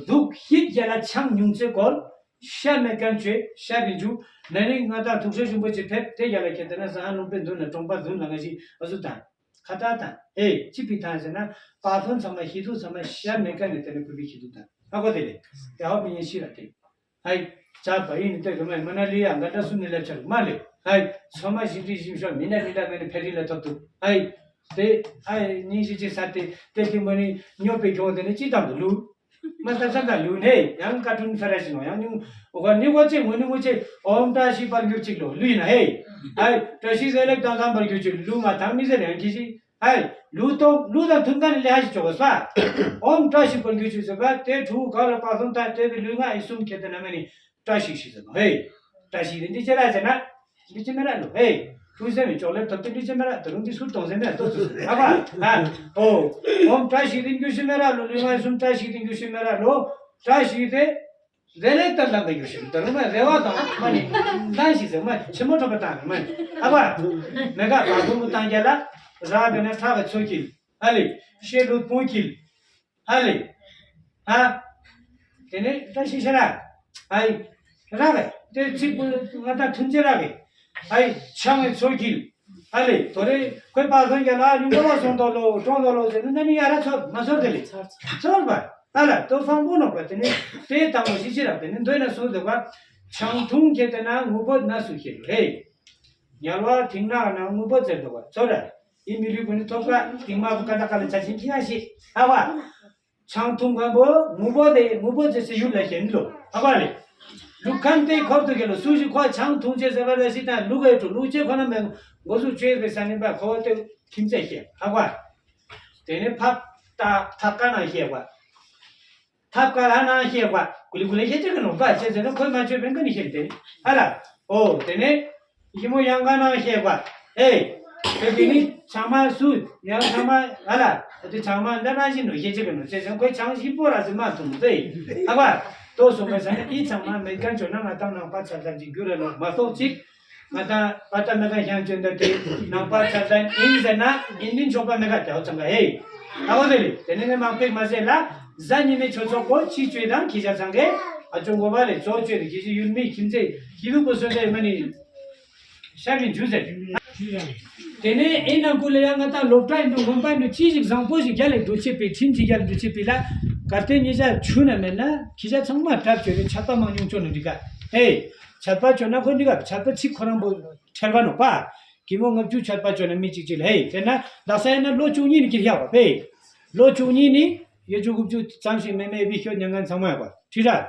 དུག་ཤི་རྒྱ་ལ་ཆང་ཉུང་ཚེ་གོལ། ཤ་མེད་མཁན་བཅོས་ཤ་རིན་ཆུ། ན་ནིང་ང་དང་ཐུགས་སྲས་ཞུམ་པོ་ཅིག་ཕེབས་དེ་རྒྱ་ལ་ཁྱེད་དེ་ན་ཟ་ཧ་ནུ་པེ་འདུན་ན་གྲོང་པ་འདུན་ན་ང་ཞིག་ཨ་སུ་དང་། ཁ་ཏ་དང་། ཨེ། ཅི་པི་ཐང་ཟེར་ན། པ་ཐོན་ཚང་མ་ཤི་དུག་ཚང་མ་ཤ་མེད་ཀ་ནས་དེ་ནས་ཁུ་པི་ཤི་དུག་དང་། ཨ་གོ་དེ་ལས། དེ་ཧོ་མི་ཡན་ཤི་ར་དེ། ཨའི། ཅག་པ་ཡིན་ནི་དེ་གི་མ་མ་ན་ལི་ཡ་འགའ་འདྲ་སུ་ནི་ལེབ་ཆ་རུ་མ་ལེ། ཨའི། ཚོ་མ་ཞི་ཏི་ཞིམ་ཤོ་མི་ན་མི་ད་མེ་ནི་ཕེ་རི་ལ་ཐོབ་དུ། ཨའི། དེ། ཨའི་ཉིན་ཞིག་ཅིག་ས་དེ་དེ་དེ་མ་ནི་ཉོ་པའི་གྱོང་དེ་ནི་ཅི་དང་དུ་ལུ། མ་ལྟ་ས་ད་ལུ་ནས་ཡང་ཀ་ཏུན་ཕེ་ར་ཤི་ནོ་ཡང་ཉུང་། འོ་ག་ནི་གོ་ཅེ་ངོ་ནི་ངོ་ཅེ་ཨོམ་བཀྲ་ཤིས་པར་འགྱུར་ཅིག་ལོ་ལུས་ན་ཧེ། ཨའི་བཀྲ་ཤིས་ཟེར་ལེགས་དང་དམ་པར་གྱུར་ཅིག་ལུས་མ་དང་མི་ཟེར་ཡང་ཁྱི་ཤི། ཨའི་ལུས་སྟོབས་ལུས་དང་མཐུན་ཁ་ནི་ལས་ཧ་ཞིག་ཆོག་གོ་ས། ཨོམ་བཀྲ་ཤིས་པར་འགྱུར་ཅིག་ཟེར་བ་དེ་ཕྲུ་གུ་ག་ལ་པ་སོང་ད་དེ་བའི་ལུས་ངག་ཡིད་གསུམ་ཁྱེར་ཏེ་ན་མེ་ནི་བཀྲ་ཤིས་ཤིག་ཟེར་ནོ་ཧེ། བཀྲ་ཤིས་དེ་འདི་ཅེ་ར་ཟེར་ན། འདི་ཅི་མེ་ར་ལོ་ཧེ། ཕུ་སེ་མི་ཅོག་ལེ་ཐོབ་ཏེ་འདི་ཅི་མེ་ར་ད་རུང་འདི་སུ་གཏོང་སེ་མེ་ལྟོ་ཚུ་ཟེར་ཨ་བ། ཨ། ཨོ། ཨོམ་བཀྲ་ཤིས་དེ་འགྱུར་ཤི་མེ་ར་ལོ་ལུས་ངག་ཡིད་གསུམ་བཀྲ་ཤིས་དེ་འགྱུར་ཤི་མེ་ར་ལོ། བཀྲ་ཤིས་དེ། རེ་ལེགས་དང་ལྡན་པའི་ཡོ་བྱད་ད་རུང་མ་རེ་བ་དང་མ་ནི་ལྡན་ཞིག་ཟེར་མ་ཆེན་མོ་གྲོགས་པ་དང་མ་ནི་ཨ་བ། མེ་ག་བ་ཕུང་པོ་དང་རྒྱ་ལ་ར་བེ་ན་ཁྲག་གི་ཚོ་སྐྱིལ་ཧ་ལེ་ཤེ་ལུ་ཕུང་སྐྱིལ་ཧ་ལེ་ཧ། དེ་ནས་བཀྲ་ཤིས་ཤེས་རབ། ཨའི། རག་གི། དེ་ཚིག་པོ་ང་ད་ཐུན་ཆེ་རག་གི། ཨའི། ཆང་གི་ཚོ་གིལ། ཨ་ལེ། དོ་རེ་ཁོའི་པ་སོང་རྒྱ་ལ་ལུང་པ་བ་སོང་དོ་ལོ་གྲོང་དོ་ལོ་ཟེར་ནི་ན་ནི་ཡ་ར་ཚོར་མ་ཚོར་དེ་ལེ། ཚོར་པ། ཨ་ལ་དོ་ཕང་པོ་ནོག་པ་དེ་ནི་དེ་དང་པོ་ཤི་ཤི་རག་དེ་ནི་འདོད་ན་སུ་འདོད་པ། ཆང་འཐུང་ཁྱེད་དེ་ན་ངུ་བོ་ན་སུ་ཤེས་རེད། ཉལ་བ་དེང་ན་ན་ངུ་བོ་ཟེར་འདོད་པ་ཚོར་ར། ཨི་མི་ལུས་པོ་ནི་ཐོབ་ཀ་དེང་མ་བུ་ཀ་ད་ཀ་ལ་ཆ་ཤིང་ཁྱི་ཡ་ཤི། ཨ་བ། ཆང་འཐུང་མཁན་པོ་ངུ་བོ་དེ་ངུ་བོ་ཙེ་སི་ཡུལ་ལ་ཞེན་ལོ། ཧ་གོ་ལེ། ལུག་ཁན་ཏེ་ཁོར་དུ་གེ་ལོ་སུ་ཞིག་ཁོ་ཆང་འཐུང་ཆེ་ཟེར་བ་ལ་སི་ད་ལུག་གེ་ཏུ་ལུག་ཆེ་ཁོ་ན་མེ་འགོ་སུ་ཆོས་པའི་ས་ནི་པ་ཁོ་ཏེ་ཁྱིམ་ཚེ་ཞེ་ཧ་གོ། དེ་ནི་ཕབ་ཏ་ཐབ་ཀ་ན་ཞེ་བ། ཐབ་ཀ་ལ་ན་ཞེ་བ་གུ་ལི་གུ་ལི་ཞེ་ཅི་གི་ནོ་པ་ཅེ་ཟེར་ན་ཁོས་མ་ཆོས་པའི་ཀ་ནི་ཞེ་དེ་ཧ་ལ། ཨོ་དེ་ནི། ཞི་མོ་ཡང་ག་ནང་བཤད་པ། ཨེ། དེ་དེ་ནི་ཚང་མ་སུ་ཡང་ཚང་མ་ཨ་ལ། དེ་ཚང་མ་འདྲ་ན་བཞིན་ནོ་ཤེས་ཅི་གི་ནོ་ཅེས་ཀྱང་ཁོས་ཆང་ཞིབ་པོ་ར་ཟི་མ་ཐུང་ཟེ། ཨ་བ། ཏོ་སོང་བ་ས་ནི་ཨི་ཚང་མ་མེད་ཀ་ཅོ་ན་ང་ཏང་ནང་པ་ཚ་ལྟ་ཅིག་རྒྱུ་ར་ལོ་མ་གཏོགས་ཅིག་ང་ཏང་པ་ཏ་མེ་ཀ་ཤང་ཅོན་ད་དེ་ནང་པ་ཚ་ལྟ་ཨིན་ཟེར་ན་ཨིན་ཏིན་ཆོག་པ་མེ་ཀ་དེའོ་ཚང་ག་ཨེ། ཨ་བ་དེ་ལི་དེ་ནི་ངས་མང་པེག་མ་ཟེར་ལ་གཟའ་ཉི་མའི་ཆོས་ཚོགས་པོ་ཕྱི་ཅོས་དང་ཁྱི་ཤ་ཚང་གེ་ཨ་ཅོ་མགོ་བ་ལས་ཚོགས་ཅོས་ཏེ་ཁྱི་ཤི་ཡུལ་མི་ཁྱིམ་ཚེ་ཁྱི་ལུ་པོ་སོན་ཏེ་མ་ནི། ཤ་མི་འཇུ་ཟེར། དེ་ནས་ཨེ་ན་ཀུ་ལ་ཡ་ང་ད་སློབ་གྲྭ་ཡིན་འགྲོ་དགོན་པ་ཡིན་འགྲོ་ཅི་ཞིག་བཟང་པོ་ཞིག་རྒྱ་ལས་འགྲོ་ཆེད་པའི་ཁྲིམས་ཀྱི་རྒྱ་ལས་འགྲོ་ཆེད་པའི་ལ་གར་དེ་ཉེ་ཆར་ཆུ་ན་མེད་ན་ཁྱི་ཤ་ཚང་མ་གྲབས་བྱོས་ཏེ་ཆད་པ་མང་ཉུང་བཅོ་ན་འགྲིག་ག་ཧེ། ཆད་པ་བཅོ་ན་ཁོ་འགྲིག་ག་ཆད་པ་ཚིག་ཁོ་རང་པོ་ཁྲེལ་བ་ནོ་པ། གི་མོ་ལྔ་བཅུ་ཆད་པ་བཅོ་ན་མི་གཅིག་གཅིག་ལ་ཧེ་དེ་ན་དག་ས་ཡིན་ན་ལོ་བཅུ་གཉིས་ནི་ཁྱི་ཤ་བ་པེ། ལོ་བཅུ་གཉིས་ནི་ཡ་བཅུ་དགུ་བཅུ་ཙམ་ཞིག་མེ་མེ་བི་ཤོད་ཉང་ངན་ཚང་མ་ཡ་བ་ཁྲི་ར།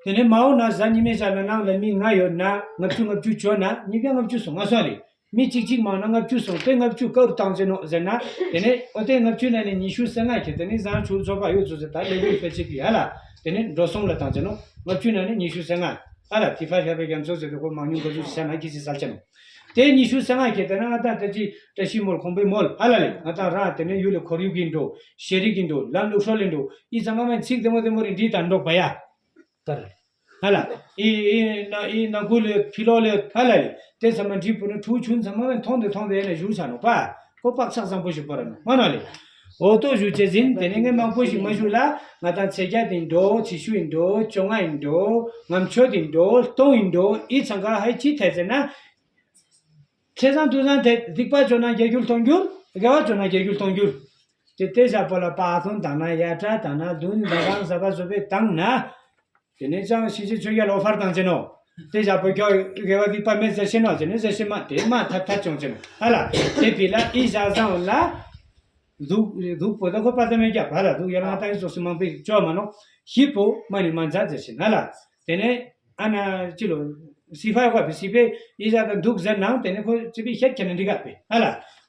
དེ་ནས་མའོ་ན་གཟའ་ཉི་མའི་ཆ་ལ་ནང་ལ་མི་ལྔ་ཡོད་ན་ལྔ་བཅུ་ལྔ་བཅུ་བཅོ་ན་ཉིས་བརྒྱ་ལྔ་བཅུ་སོང་ང་སོང་ལེ། མི་གཅིག་གཅིག་མང་ན་ལྔ་བཅུ་སོང་སྟེ་ལྔ་བཅུ་ཀ་རུ་བཏང་ཅེ་ནོ་ཟེར་ན། དེ་ནས་ཨོ་དེ་ལྔ་བཅུ་ན་ནས་ཉི་ཤུ་རྩ་ལྔ་ཁྱེར་དེ་ནས་བཟང་ཆུ་ཚོ་པ་ཡོད་ཚོ་ཟེར་ད་ལེ་ལུ་ཕལ་ཆེར་གི་ཡ་ལ། དེ་ནས་འགྲོ་སོང་ལ་བཏང་ཅེ་ནོ་ལྔ་བཅུ་ན་ནས་ཉི་ཤུ་རྩ་ལྔ། ཨ་ལ་ཏི་ཕ་ཤ་པའི་རྒྱ་མཚོ་ཟེར་དུ་ཁོ་མང་ཉུང་ག་ཚུགས་ཤ་ན་ཁྱི་སི་སལ་ཅེ་ནོ། དེ་ཉི་ཤུ་རྩ་ལྔ་ཁྱེར་དེ་ན་ང་ད་ད་ཅི་བཀྲ་ཤིས་མོལ་ཁོང་པའི་མོལ་ཧ་ལ་ལེ་ང་ད་རང་དེ་ནས་ཡུལ་ལ་ཁོར་ཡུག་གི་འགྲོ་ཤེས་རིག་གི་འགྲོ་ལམ་ལུགས་སྲོལ་ལས་འགྲོ་ཨི་ཚང་མ་མ་ཚིག་དེ་མོ་དེ་མོ་རིགས་འདི་དང་འགྲོགས་པ་ཡ། ཧ་ལ། ཨི་ཨི་ན་ཨི་ན་གུ་ལེ་ཕི་ལོ་ལེ་ཧ་ལ་ལེ། དེ་ཚང་མ་འགྲིག་པོ་ནི་ཕྲུ་གུ་ཆུན་ཚང་མ་མཐོང་དེ་མཐོང་དེ་ཡེ་ན་བཞུགས་ཆ་ནོ་པ། ཁོ་པག་ཆག་བཟང་པོ་ཞིག་པོ་ར་ནོ་མ་ནོ་ལེ། འོ་ཏོ་བཞུགས་ཅེ་ཟིན་དེ་ནི་ངས་མང་པོ་ཞིག་མ་བཞུགས་ལ་ང་དང་ཚེ་རྒྱ་དེ་འགྲོ་ཚེ་ཤུ་ཡིན་འགྲོ་བཅོ་ལྔ་ཡིན་འགྲོ་ངམ་ཆོས་དེ་འགྲོ་སྟོང་ཡིན་འགྲོ་ཨི་ཚང་ག་ཧའི་ཅི་ཐད་ཟེར་ན། ཚེ་བཟང་དུས་བཟང་དེ་སྡིག་པ་བཅོ་ན་རྒྱལ་རྒྱུ་ལྟུང་རྒྱུ་དགེ་བ་བཅོ་ན་རྒྱལ་རྒྱུ་ལྟུང་རྒྱུ། དེ་དེ་བཞག་པོ་ལ་པ་ཐོན་དང་ན་ཡ་ཏྲ་དང་ན་བདུན་ཟ་ཁང་ཟ་བ་བཟོ་བའི་དང་ན། དེ་ནས་ཅང་ཤི་ཅི་ཆོས་རྒྱལ་ལོ་ཕར་དང་ཅེ་ནོ། དེ་བཞག་པོ་ཁྱོ་དགེ་བ་སྡིག་པ་མེད་ཟེར་ཤེ་ནོ་ཅེ་ནས་ཟེར་ཤེ་མ་དེ་མ་ཐབ་ཐབ་ཅོང་ཅེ་ནོ་ཧ་ལ། དེ་ཕི་ལ་ཨི་བཞག་བཟང་ལ། སྡུག་སྡུག་པོ་ད་ཁོ་པ་ད་མེད་རྒྱབ་ཧ་ལ་སྡུག་ཡ་ལ་ང་ད་ཡི་ཙོགས་སུ་མང་པོའི་ཅོ་མ་ནོ། ཤི་པོ་མ་ནི་མ་མཛའ་ཟེར་ཤེ་ཧ་ལ། དེ་ནས། ཨ་ན་ཅི་ལོ། སི་ཕ་ཡོ་ག་པི་སི་པེ་ཡི་ཟ་དང་འདུག་ཟེར་ནང་དེ་ནི་ཁོ་ཅི་པི་ཤེད་ཁྱེར་ནི་འདི་ག་པེ་ཨ་ལ།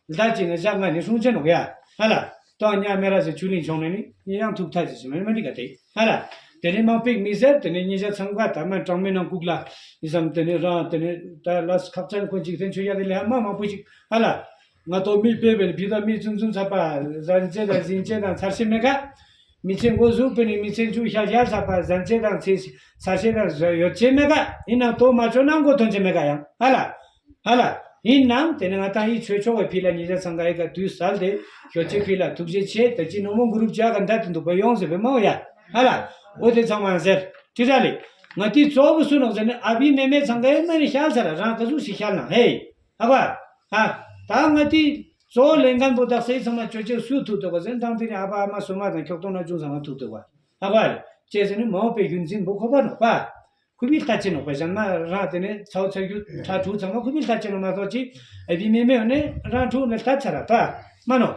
ལ་ཅི་ན་ཞག་ང་ནི་སྲུང་ཆེ་ནོག་ཡ་ཨ་ལ། ཏོ་ཉ་མེ་ར་ཟེར་ཆུ་ལིང་ཆོང་ནི་ནི་ཡང་ཐུག་ཐ་ཟེར་ཞི་མ་མ་འདི་ག་དེ་ཨ་ལ། དེ་ནི་མང་པིག་མི་ཟེར་དེ་ནི་ཉི་ཞག་ཚང་ག་ད་མ་གྲང་མེ་ནང་ཀུག་ལ་ཡི་ཟམ་དེ་ནི་རང་དེ་ནི་ད་ལ་ཁག་ཅན་ཁོ་ཅིག་དེ་ཆུ་ཡ་དེ་ལས་མ་མང་པོ་ཅིག་ཨ་ལ། ང་ཏོ་མི་པེ་བེ་བི་ད་མི་ཚུན་ཚུན་ཚ་པ་ཟན་ཅེ་དང་ཟིན་ཅེ་དང་ཚར་ཤེ་མེ་ག་མི་ཚེ་འགོ་བཟུང་པའི་ནི་མི་ཚེ་མཇུག་ཤར་ཤར་ཚར་པ་ཟན་ཅེ་དང་ཚེ་ཚར་ཤེ་དང་ཡོད་ཅེ་མེ་ག་ཡིན་ནང་དོ་མ་ཆོ་ནང་མགོ་ཐོན་ཅེ་མེ་ག་ཡང་ཧ་ལ། ཧ་ལ། ཡིན་ནང་དེ་ནི་ང་ཏང་ཡི་ཆོས་ཆོག་བའི་ཕི་ལ་ཉི་ཤ་ཚང་ག་ཡི་ག་དུས་སལ་ཏེ་ཞོ་ཅེ་ཕི་ལ་ཐུགས་རྗེ་ཆེ་ད་ཅི་ནོ་མོ་གུ་རུབ་ཅག་ག་འདའ་དུ་འདུག་པ་ཡོང་ཟེར་བའི་མ་འོ་ཡ་ཧ་ལ། འོ་དེ་ཚང་མ་ཟེར་ཁྲི་ཁྲ་ལི། ང་ཏི་གཙོ་བོ་སུ་ནོག་ཟེར་ནི་ཨ་བི་མེ་མེ་ཚང་ག་ཡི་མ་ནི་ཤ་ཚ་ར་རང་ག་ཟུག་ཞིག་ཤར་ནང་ཧེ། ཧ་གོ། ཧ། ད་ང་ཏི་གཙོ་བོ་ལས་འགན་པོ་དག་སའི་ཚང་མ་ཅོ་ཅེ་སུ་ཐུག་ཐུག་གོ་ཟེར་དང་དེ་ནི་ཨ་ཕ་ཨ་མ་སོ་མ་དང་ཁྱོག་ཐོང་ན་ཅུང་ཚང་མ་ཐུག་ཐུག་གོ། ཧ་གོ། ཅེས་ཟེར་ནི་མ་འོངས་པའི་རྒྱུན་འཛིན་པོ་ཁོ་པ་ནོག་པ། ཁུ་བི་ལྟ་ཅེ་ནོག་པ་ཞན་མ་རང་དེ་ནི་ཚའོ་ཚར་རྒྱུ་ཁྲ་ཁྲུ་ཚང་མ་ཁུ་བི་ལྟ་ཅེ་ནོག་མ་ཐོག་ཅི་ཨ་བི་མེ་མེ་ཡོ་ནི་རང་ཁྲུ་ནི་ལྟ་ཚར་ར་པ། མ་ནོ།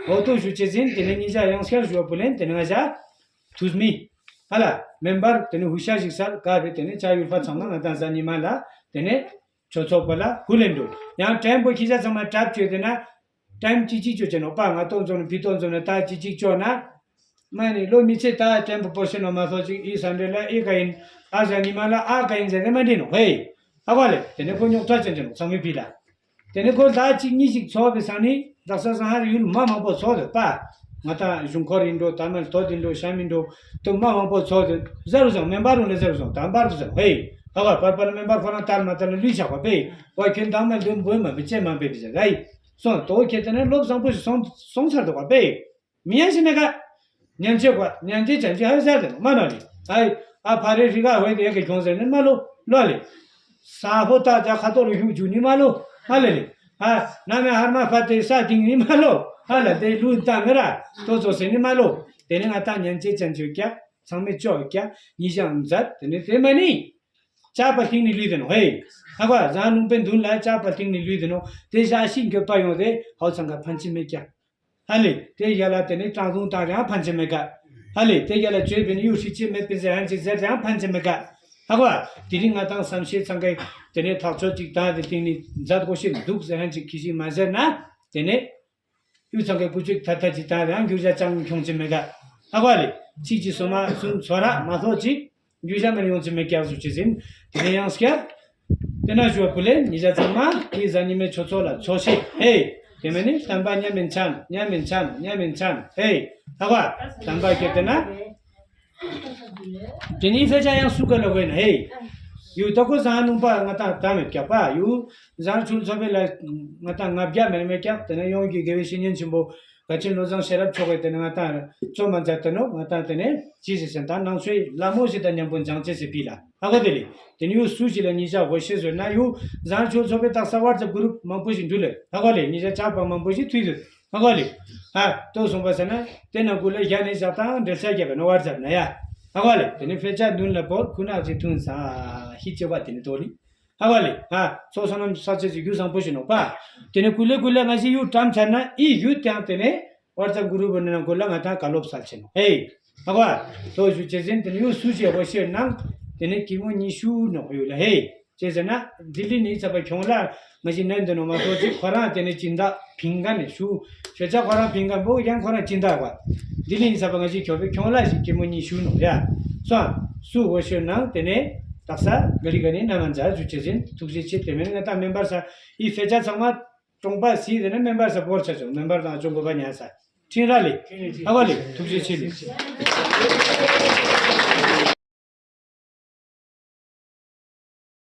འོ་ཏོ་ཞུ་ཅེ་ཟིན་དེ་ནི་ཉི་ཤ་ཡང་སྐྱར་ཞུ་བ་པུ་ལེན་དེ་ནི་ང་ཤ། ཐུས་མི། ཧ་ལ། མེམ་བར་དེ་ནི་ཧུ་ཤ་ཞིག་སལ་ག་བེ་དེ་ནི་ཅ་ཡུལ་ཕ་ཚང་མ་ང་དང་ཟ་ཉི་མ་ལ་དེ་ནི། ཆོས་ཚོགས་པ་ལ་ཧུ་ལེན་འགྲོ། ཡང་ཀྲེམ་པོ་ཁྱི་ཤ་ཚང་མ་གྲབས་བཅོས་ཏེ་ན། ཀྲེམ་ཅི་ཅིག་བཅོ་ཅེ་ནོ་པ་ང་ཏོ་འཛོམས་ནི་བི་ཏོ་འཛོམས་ནི་ད་ཅི་ཅིག་བཅོ་ན། མ་ནི་ལོ་མི་ཚེ་ད་ཀྲེམ་པོ་པོར་ཤེ་ནོ་མ་སོ་ཅིག་ཨི་ས་འདྲེ་ལ་ཨི་ག་ཡིན། ཨ་ཟ་ཉི་མ་ལ་ཨ་ག་ཡིན་ཟེར་ནི་མ་འདྲེ་ནོ་ཧེ། ཨ་བ་ལེ་དེ་ནི་ཁོ་རྙོག་དྲ་ཅན་ཅེ་ནོ་ཚང་མི་བི་ལ། དེ་ནི་ཁོ་ཟླ་གཅིག་གཉིས་ཤིག་འཚོ་བའི་སང་ནི་དག་ས་སང་ཧར་ཡུལ་མ་མང་པོ་འཚོ་དེ་པ། ང་ད་གཞུང་འཁོར་ཡིན་འགྲོ་ད་མལ་དོ་དེ་འགྲོ་ཤ་མིན་འགྲོ། དུ་མ་མང་པོ་འཚོ་དེ་ཟེར་རུ་སོང་མེན་པ་རུ་ནི་ཟེར་རུ་སོང་དམ་པར་དུ་ཟེར་ཧེ། ཧ་བ་པར་པར་མེན་པར་ཁོ་རང་དར་མ་དར་ལ་ལུས་ཆག་པ་པེ། བ་ཁྱོད་དང་མལ་དུ་འབོད་མ་པེ་ཅེ་མ་པེ་པེ་ཟེར་ཧེ། སོང་དོ་ཁྱེད་དེ་ནི་ལོབ་བཟང་པོ་ཞིག་སོང་སོང་ཚར་དོ་བ་པེ། མི་ཡ་ཞི་མེ་ཀ་ཉན་ཅེ་བ་ཉན་ཅེ་ཅན་ཅེ་ཧ་ཟེར་དེ་མ་ནོ་ལི། ཨ་ཨ་ཕ་རེ་རི་ག་ཧོད་དེ་གི་གྱོང་ཟེར་ནི་མ་ལོ་ལོ་ལེ། ས་ཕོ་ཏ་ཏ་ཁ་ཏོ་རུ་ཧུ་ཇུ་ནི་མ་ལོ་ཧ་ལེ་ལེ། ཨ་ན་མེ་ཧར་མ་ཕ་ཏེ་ས་ཏིང་ནི་མ་ལོ་ཧ་ལེ། དེ་ལུ་ཏ་མེ་ར་ཏོ་ཙོ་ཟེར་ནི་མ་ལོ། དེ་ནི་ང་ཏང་ཉན་ཅེ་ཅན་ཅོ་ཀྱ་ཚང་མེ་ཅོ་ཀྱ་ཉི་ཞང་མཛད། དེ་ནི་དེ་མ་ནི་ཅག་པ་ཏིང་ནི་ལུས་དེ་ནོ་ཧེ། ཧ་གོ་ཟང་ལུང་པའི་མདུན་ལ་ཅག་པ་ཏིང་ནི་ལུས་དེ་ནོ། དེ་ཞག་ཤིང་གི་པ་ཡོང་དེ་ཧའོ་ཚང་ག་ཕན་ཅི་མེད་ཀྱ། ཧ་ལེ། དེ་ཡ་ལ་དེ་ནི་ཀྲང་ཏུང་ཏང་རང་ཕན་ཅི་མེད་ཀ། ཧ་ལེ། དེ་ཡ་ལ་བཅོས་པའི་ནི་ཡུ་ཧྲི་ཅི་མེད་པའི་ཟེར་ཧན་ཅི་ཟེར་རང་ཕན་ཅི་མེད་ཀ། ཧ་གོ་དེ་རིང་ང་ཏང་བསམ་ཤེས་ཚང་གི་དེ་ནི་ཐག་ཆོད་ཅིག་ཏང་དེ་ཏིང་ནི་མཛད་དགོས་ཤེས་འདུག་ཟེར་ཧན་ཅི་ཁི་ཞིག་མ་ཟེར་ན། དེ་ནི་ཡུ་ཚང་གི་ཀུ་ཅིག་ཐ་ཐ་ཅི་ཏང་རང་རྒྱུ་ཆ་ཅང་ཁྱོང་ཅི་མེད་ཀ། ཧ་གོ་ལེ། ཚིག་ཅི་སོ་མ་སུན་ཚོ་ར་མ་ཐོ་ཅིག་རྒྱུ་ཆ་མེད་ཡོང་ཅི་མེད་ཀྱག་ཟུ་ཅི་ཟིན། དེ་ནས་ཡང་སྐྱར། དེ་ན་ཞུ་བ་བུ་ལེ་ཉི་ཤ་ཚང་མ་དེ་ཟ་ཉི་མའི་ཆོ་ཚོ་ལ་ཚོ་ཤེས་ཧེ། དེ་མེད་ནི་བསྟན་པ་ཉམས་མིན་ཆན་ཉམས་མིན་ཆན་ཉམས་མིན་ཆན་ཧེ། ཧ་གོ་བསྟན་པ་ཁྱེར་དེ་ན། དེ་ནི་ཕེ་ཆ་ཡང་སུ་ག་ལ་བས་ན་ཧེ། ཡུ་ཏ་ཁོ་ཟང་ནུང་པ་ང་ཏང་ད་མེད་ཀྱག་པ་ཡུ། ཟང་ཆུ་ཚོ་བེ་ལ་ང་ཏང་ང་བརྒྱ་མེད་མེད་ཀྱག་དེ་ན་ཡོང་གི་དགེ་བའི་བཤེས་གཉེན་ཆེན་པོ། བཀའ་ཆེན་བློ་བཟང་ཤེས་རབ་མཆོག་གིས་དེ་ནི་ང་ཏང་རྩོམ་མ་མཛད་དེ་ནོ། ང་ཏང་དེ་ནི་ཅི་ཞིག་ཟེར་ན་ནང་ཆོས་ལ་མོ་ཞིག་དང་མཉམ་པོ་སྦྱང་བྱེད་ཟེར་པི་ལ་ཧ་གོ་དེ་ལི། དེ་ནི་ཡུ་སུ་ཞིག་ལ་ཉིས་ཆ་དགོས་ཤེས་ཟེར་ན་ཡུ་ཟང་ཆོས་ཚོགས་པའི་རྟགས་གསལ་ཝར་ཙེབ་གུ་རུབ་མང་པོ་ཞིག་འདུག་ལེ་ཧ་གོ་ལེ། ཉིས་ཆ་ཆགས་པ་མང་པོ་ཞིག་ཐུག་ཡོད་ཧ་གོ་ལེ། ཧ་ཏོ་སོང་པ་ཟེར་ན་དེ་ན་གུ་ལ་ཡ་ནི་བཞག་དང་འབྲེལ་ཆ་རྒྱབ་པ་ན་ཝར་ཙེབ་ན་ཡ་ཧ་གོ་ལེ། དེ་ནི་ཕེ་ཆ་འདུན་ལ་བོར་ཁུ་ནག་ཅིག་ཐུན་ས་ཧི་ཅེ་བ་དེ་ནི་ཏོ་ལི། ཧ་གོ་ལེ། ཧ། ཚོགས་བསོད་ནམས་བསགས་བྱེད་ཀྱི་རྒྱུ་བཟང་པོ་ཞིག་ནོག་པ། དེ་ནས་ཀུ་ལེ་ཀུ་ལེ་ང་ཞིག་ཡུ་བཀྲམ་ཚར་ན་ཨི་ཡུ་ཏང་དེ་ནས་ཝར་ཙེབ་གུ་རུབ་ནང་ཀུ་ལ་ང་ཏང་བཀའ་སློབ་སལ་ཆེ་ནོག་ཧེ། ཧ་གོ། ཏོ་ཞུ་ཅེ་ཟིན་དེ་ནས་ཡུ་སུ་ཅེ་གོ་ཤེར་ནང་དེ་ནས་ཀི་མོ་ཉི་ཤུ་ནོག་ཡུ་ལ་ཧེ། ཅེ་ཟེར་ན་ལྡི་ལི་ནས་ཚ་བ་ཁྱོང་ལ། ང་ཞིག་ནན་དུ་ནོ་མ་གཏོགས་ཅིག་ཁོ་རང་དེ་ནས་སྦྱིན་བདག་ཕིང་ག་ནས་ཞུ། ཤོད་ཆ་ཁོ་རང་ཕིང་ག་འབོ་ཡང་ཁོ་རང་སྦྱིན་བདག་པ། ལྡི་ལི་ནས་ཚ་བ་ང་ཞིག་ཁྱོད་པའི་ཁྱོང་ལ་ཞིག་ཀི་མོ་ཉི་ཤུ་ནོ་ཡ། སོང་། སུ་འོ་ཤོད་ནང་དེ་ནས་དག་ས་ག་ལི་ག་ནས་ན་མ་མཛའ་ཞུ་ཅེ་ཟིན་ཐུགས་རྗེ་ཆེ། དེ་མིན་ང་ཏང་མེམ་བར་ས་ཨི་ཕེ་ཆ་ཚང་མ་གྲོང་པ་སི་དེ་ནས་མེམ་བར་ས་བོར་ཆ་ཆོག་མེམ་བར་དང་ཅོང་གོ་པ་ཉན་ས་ཁྲིན་ར་ལི་ཨ་བ་ལི་ཐུགས་རྗེ་ཆེ་ལི།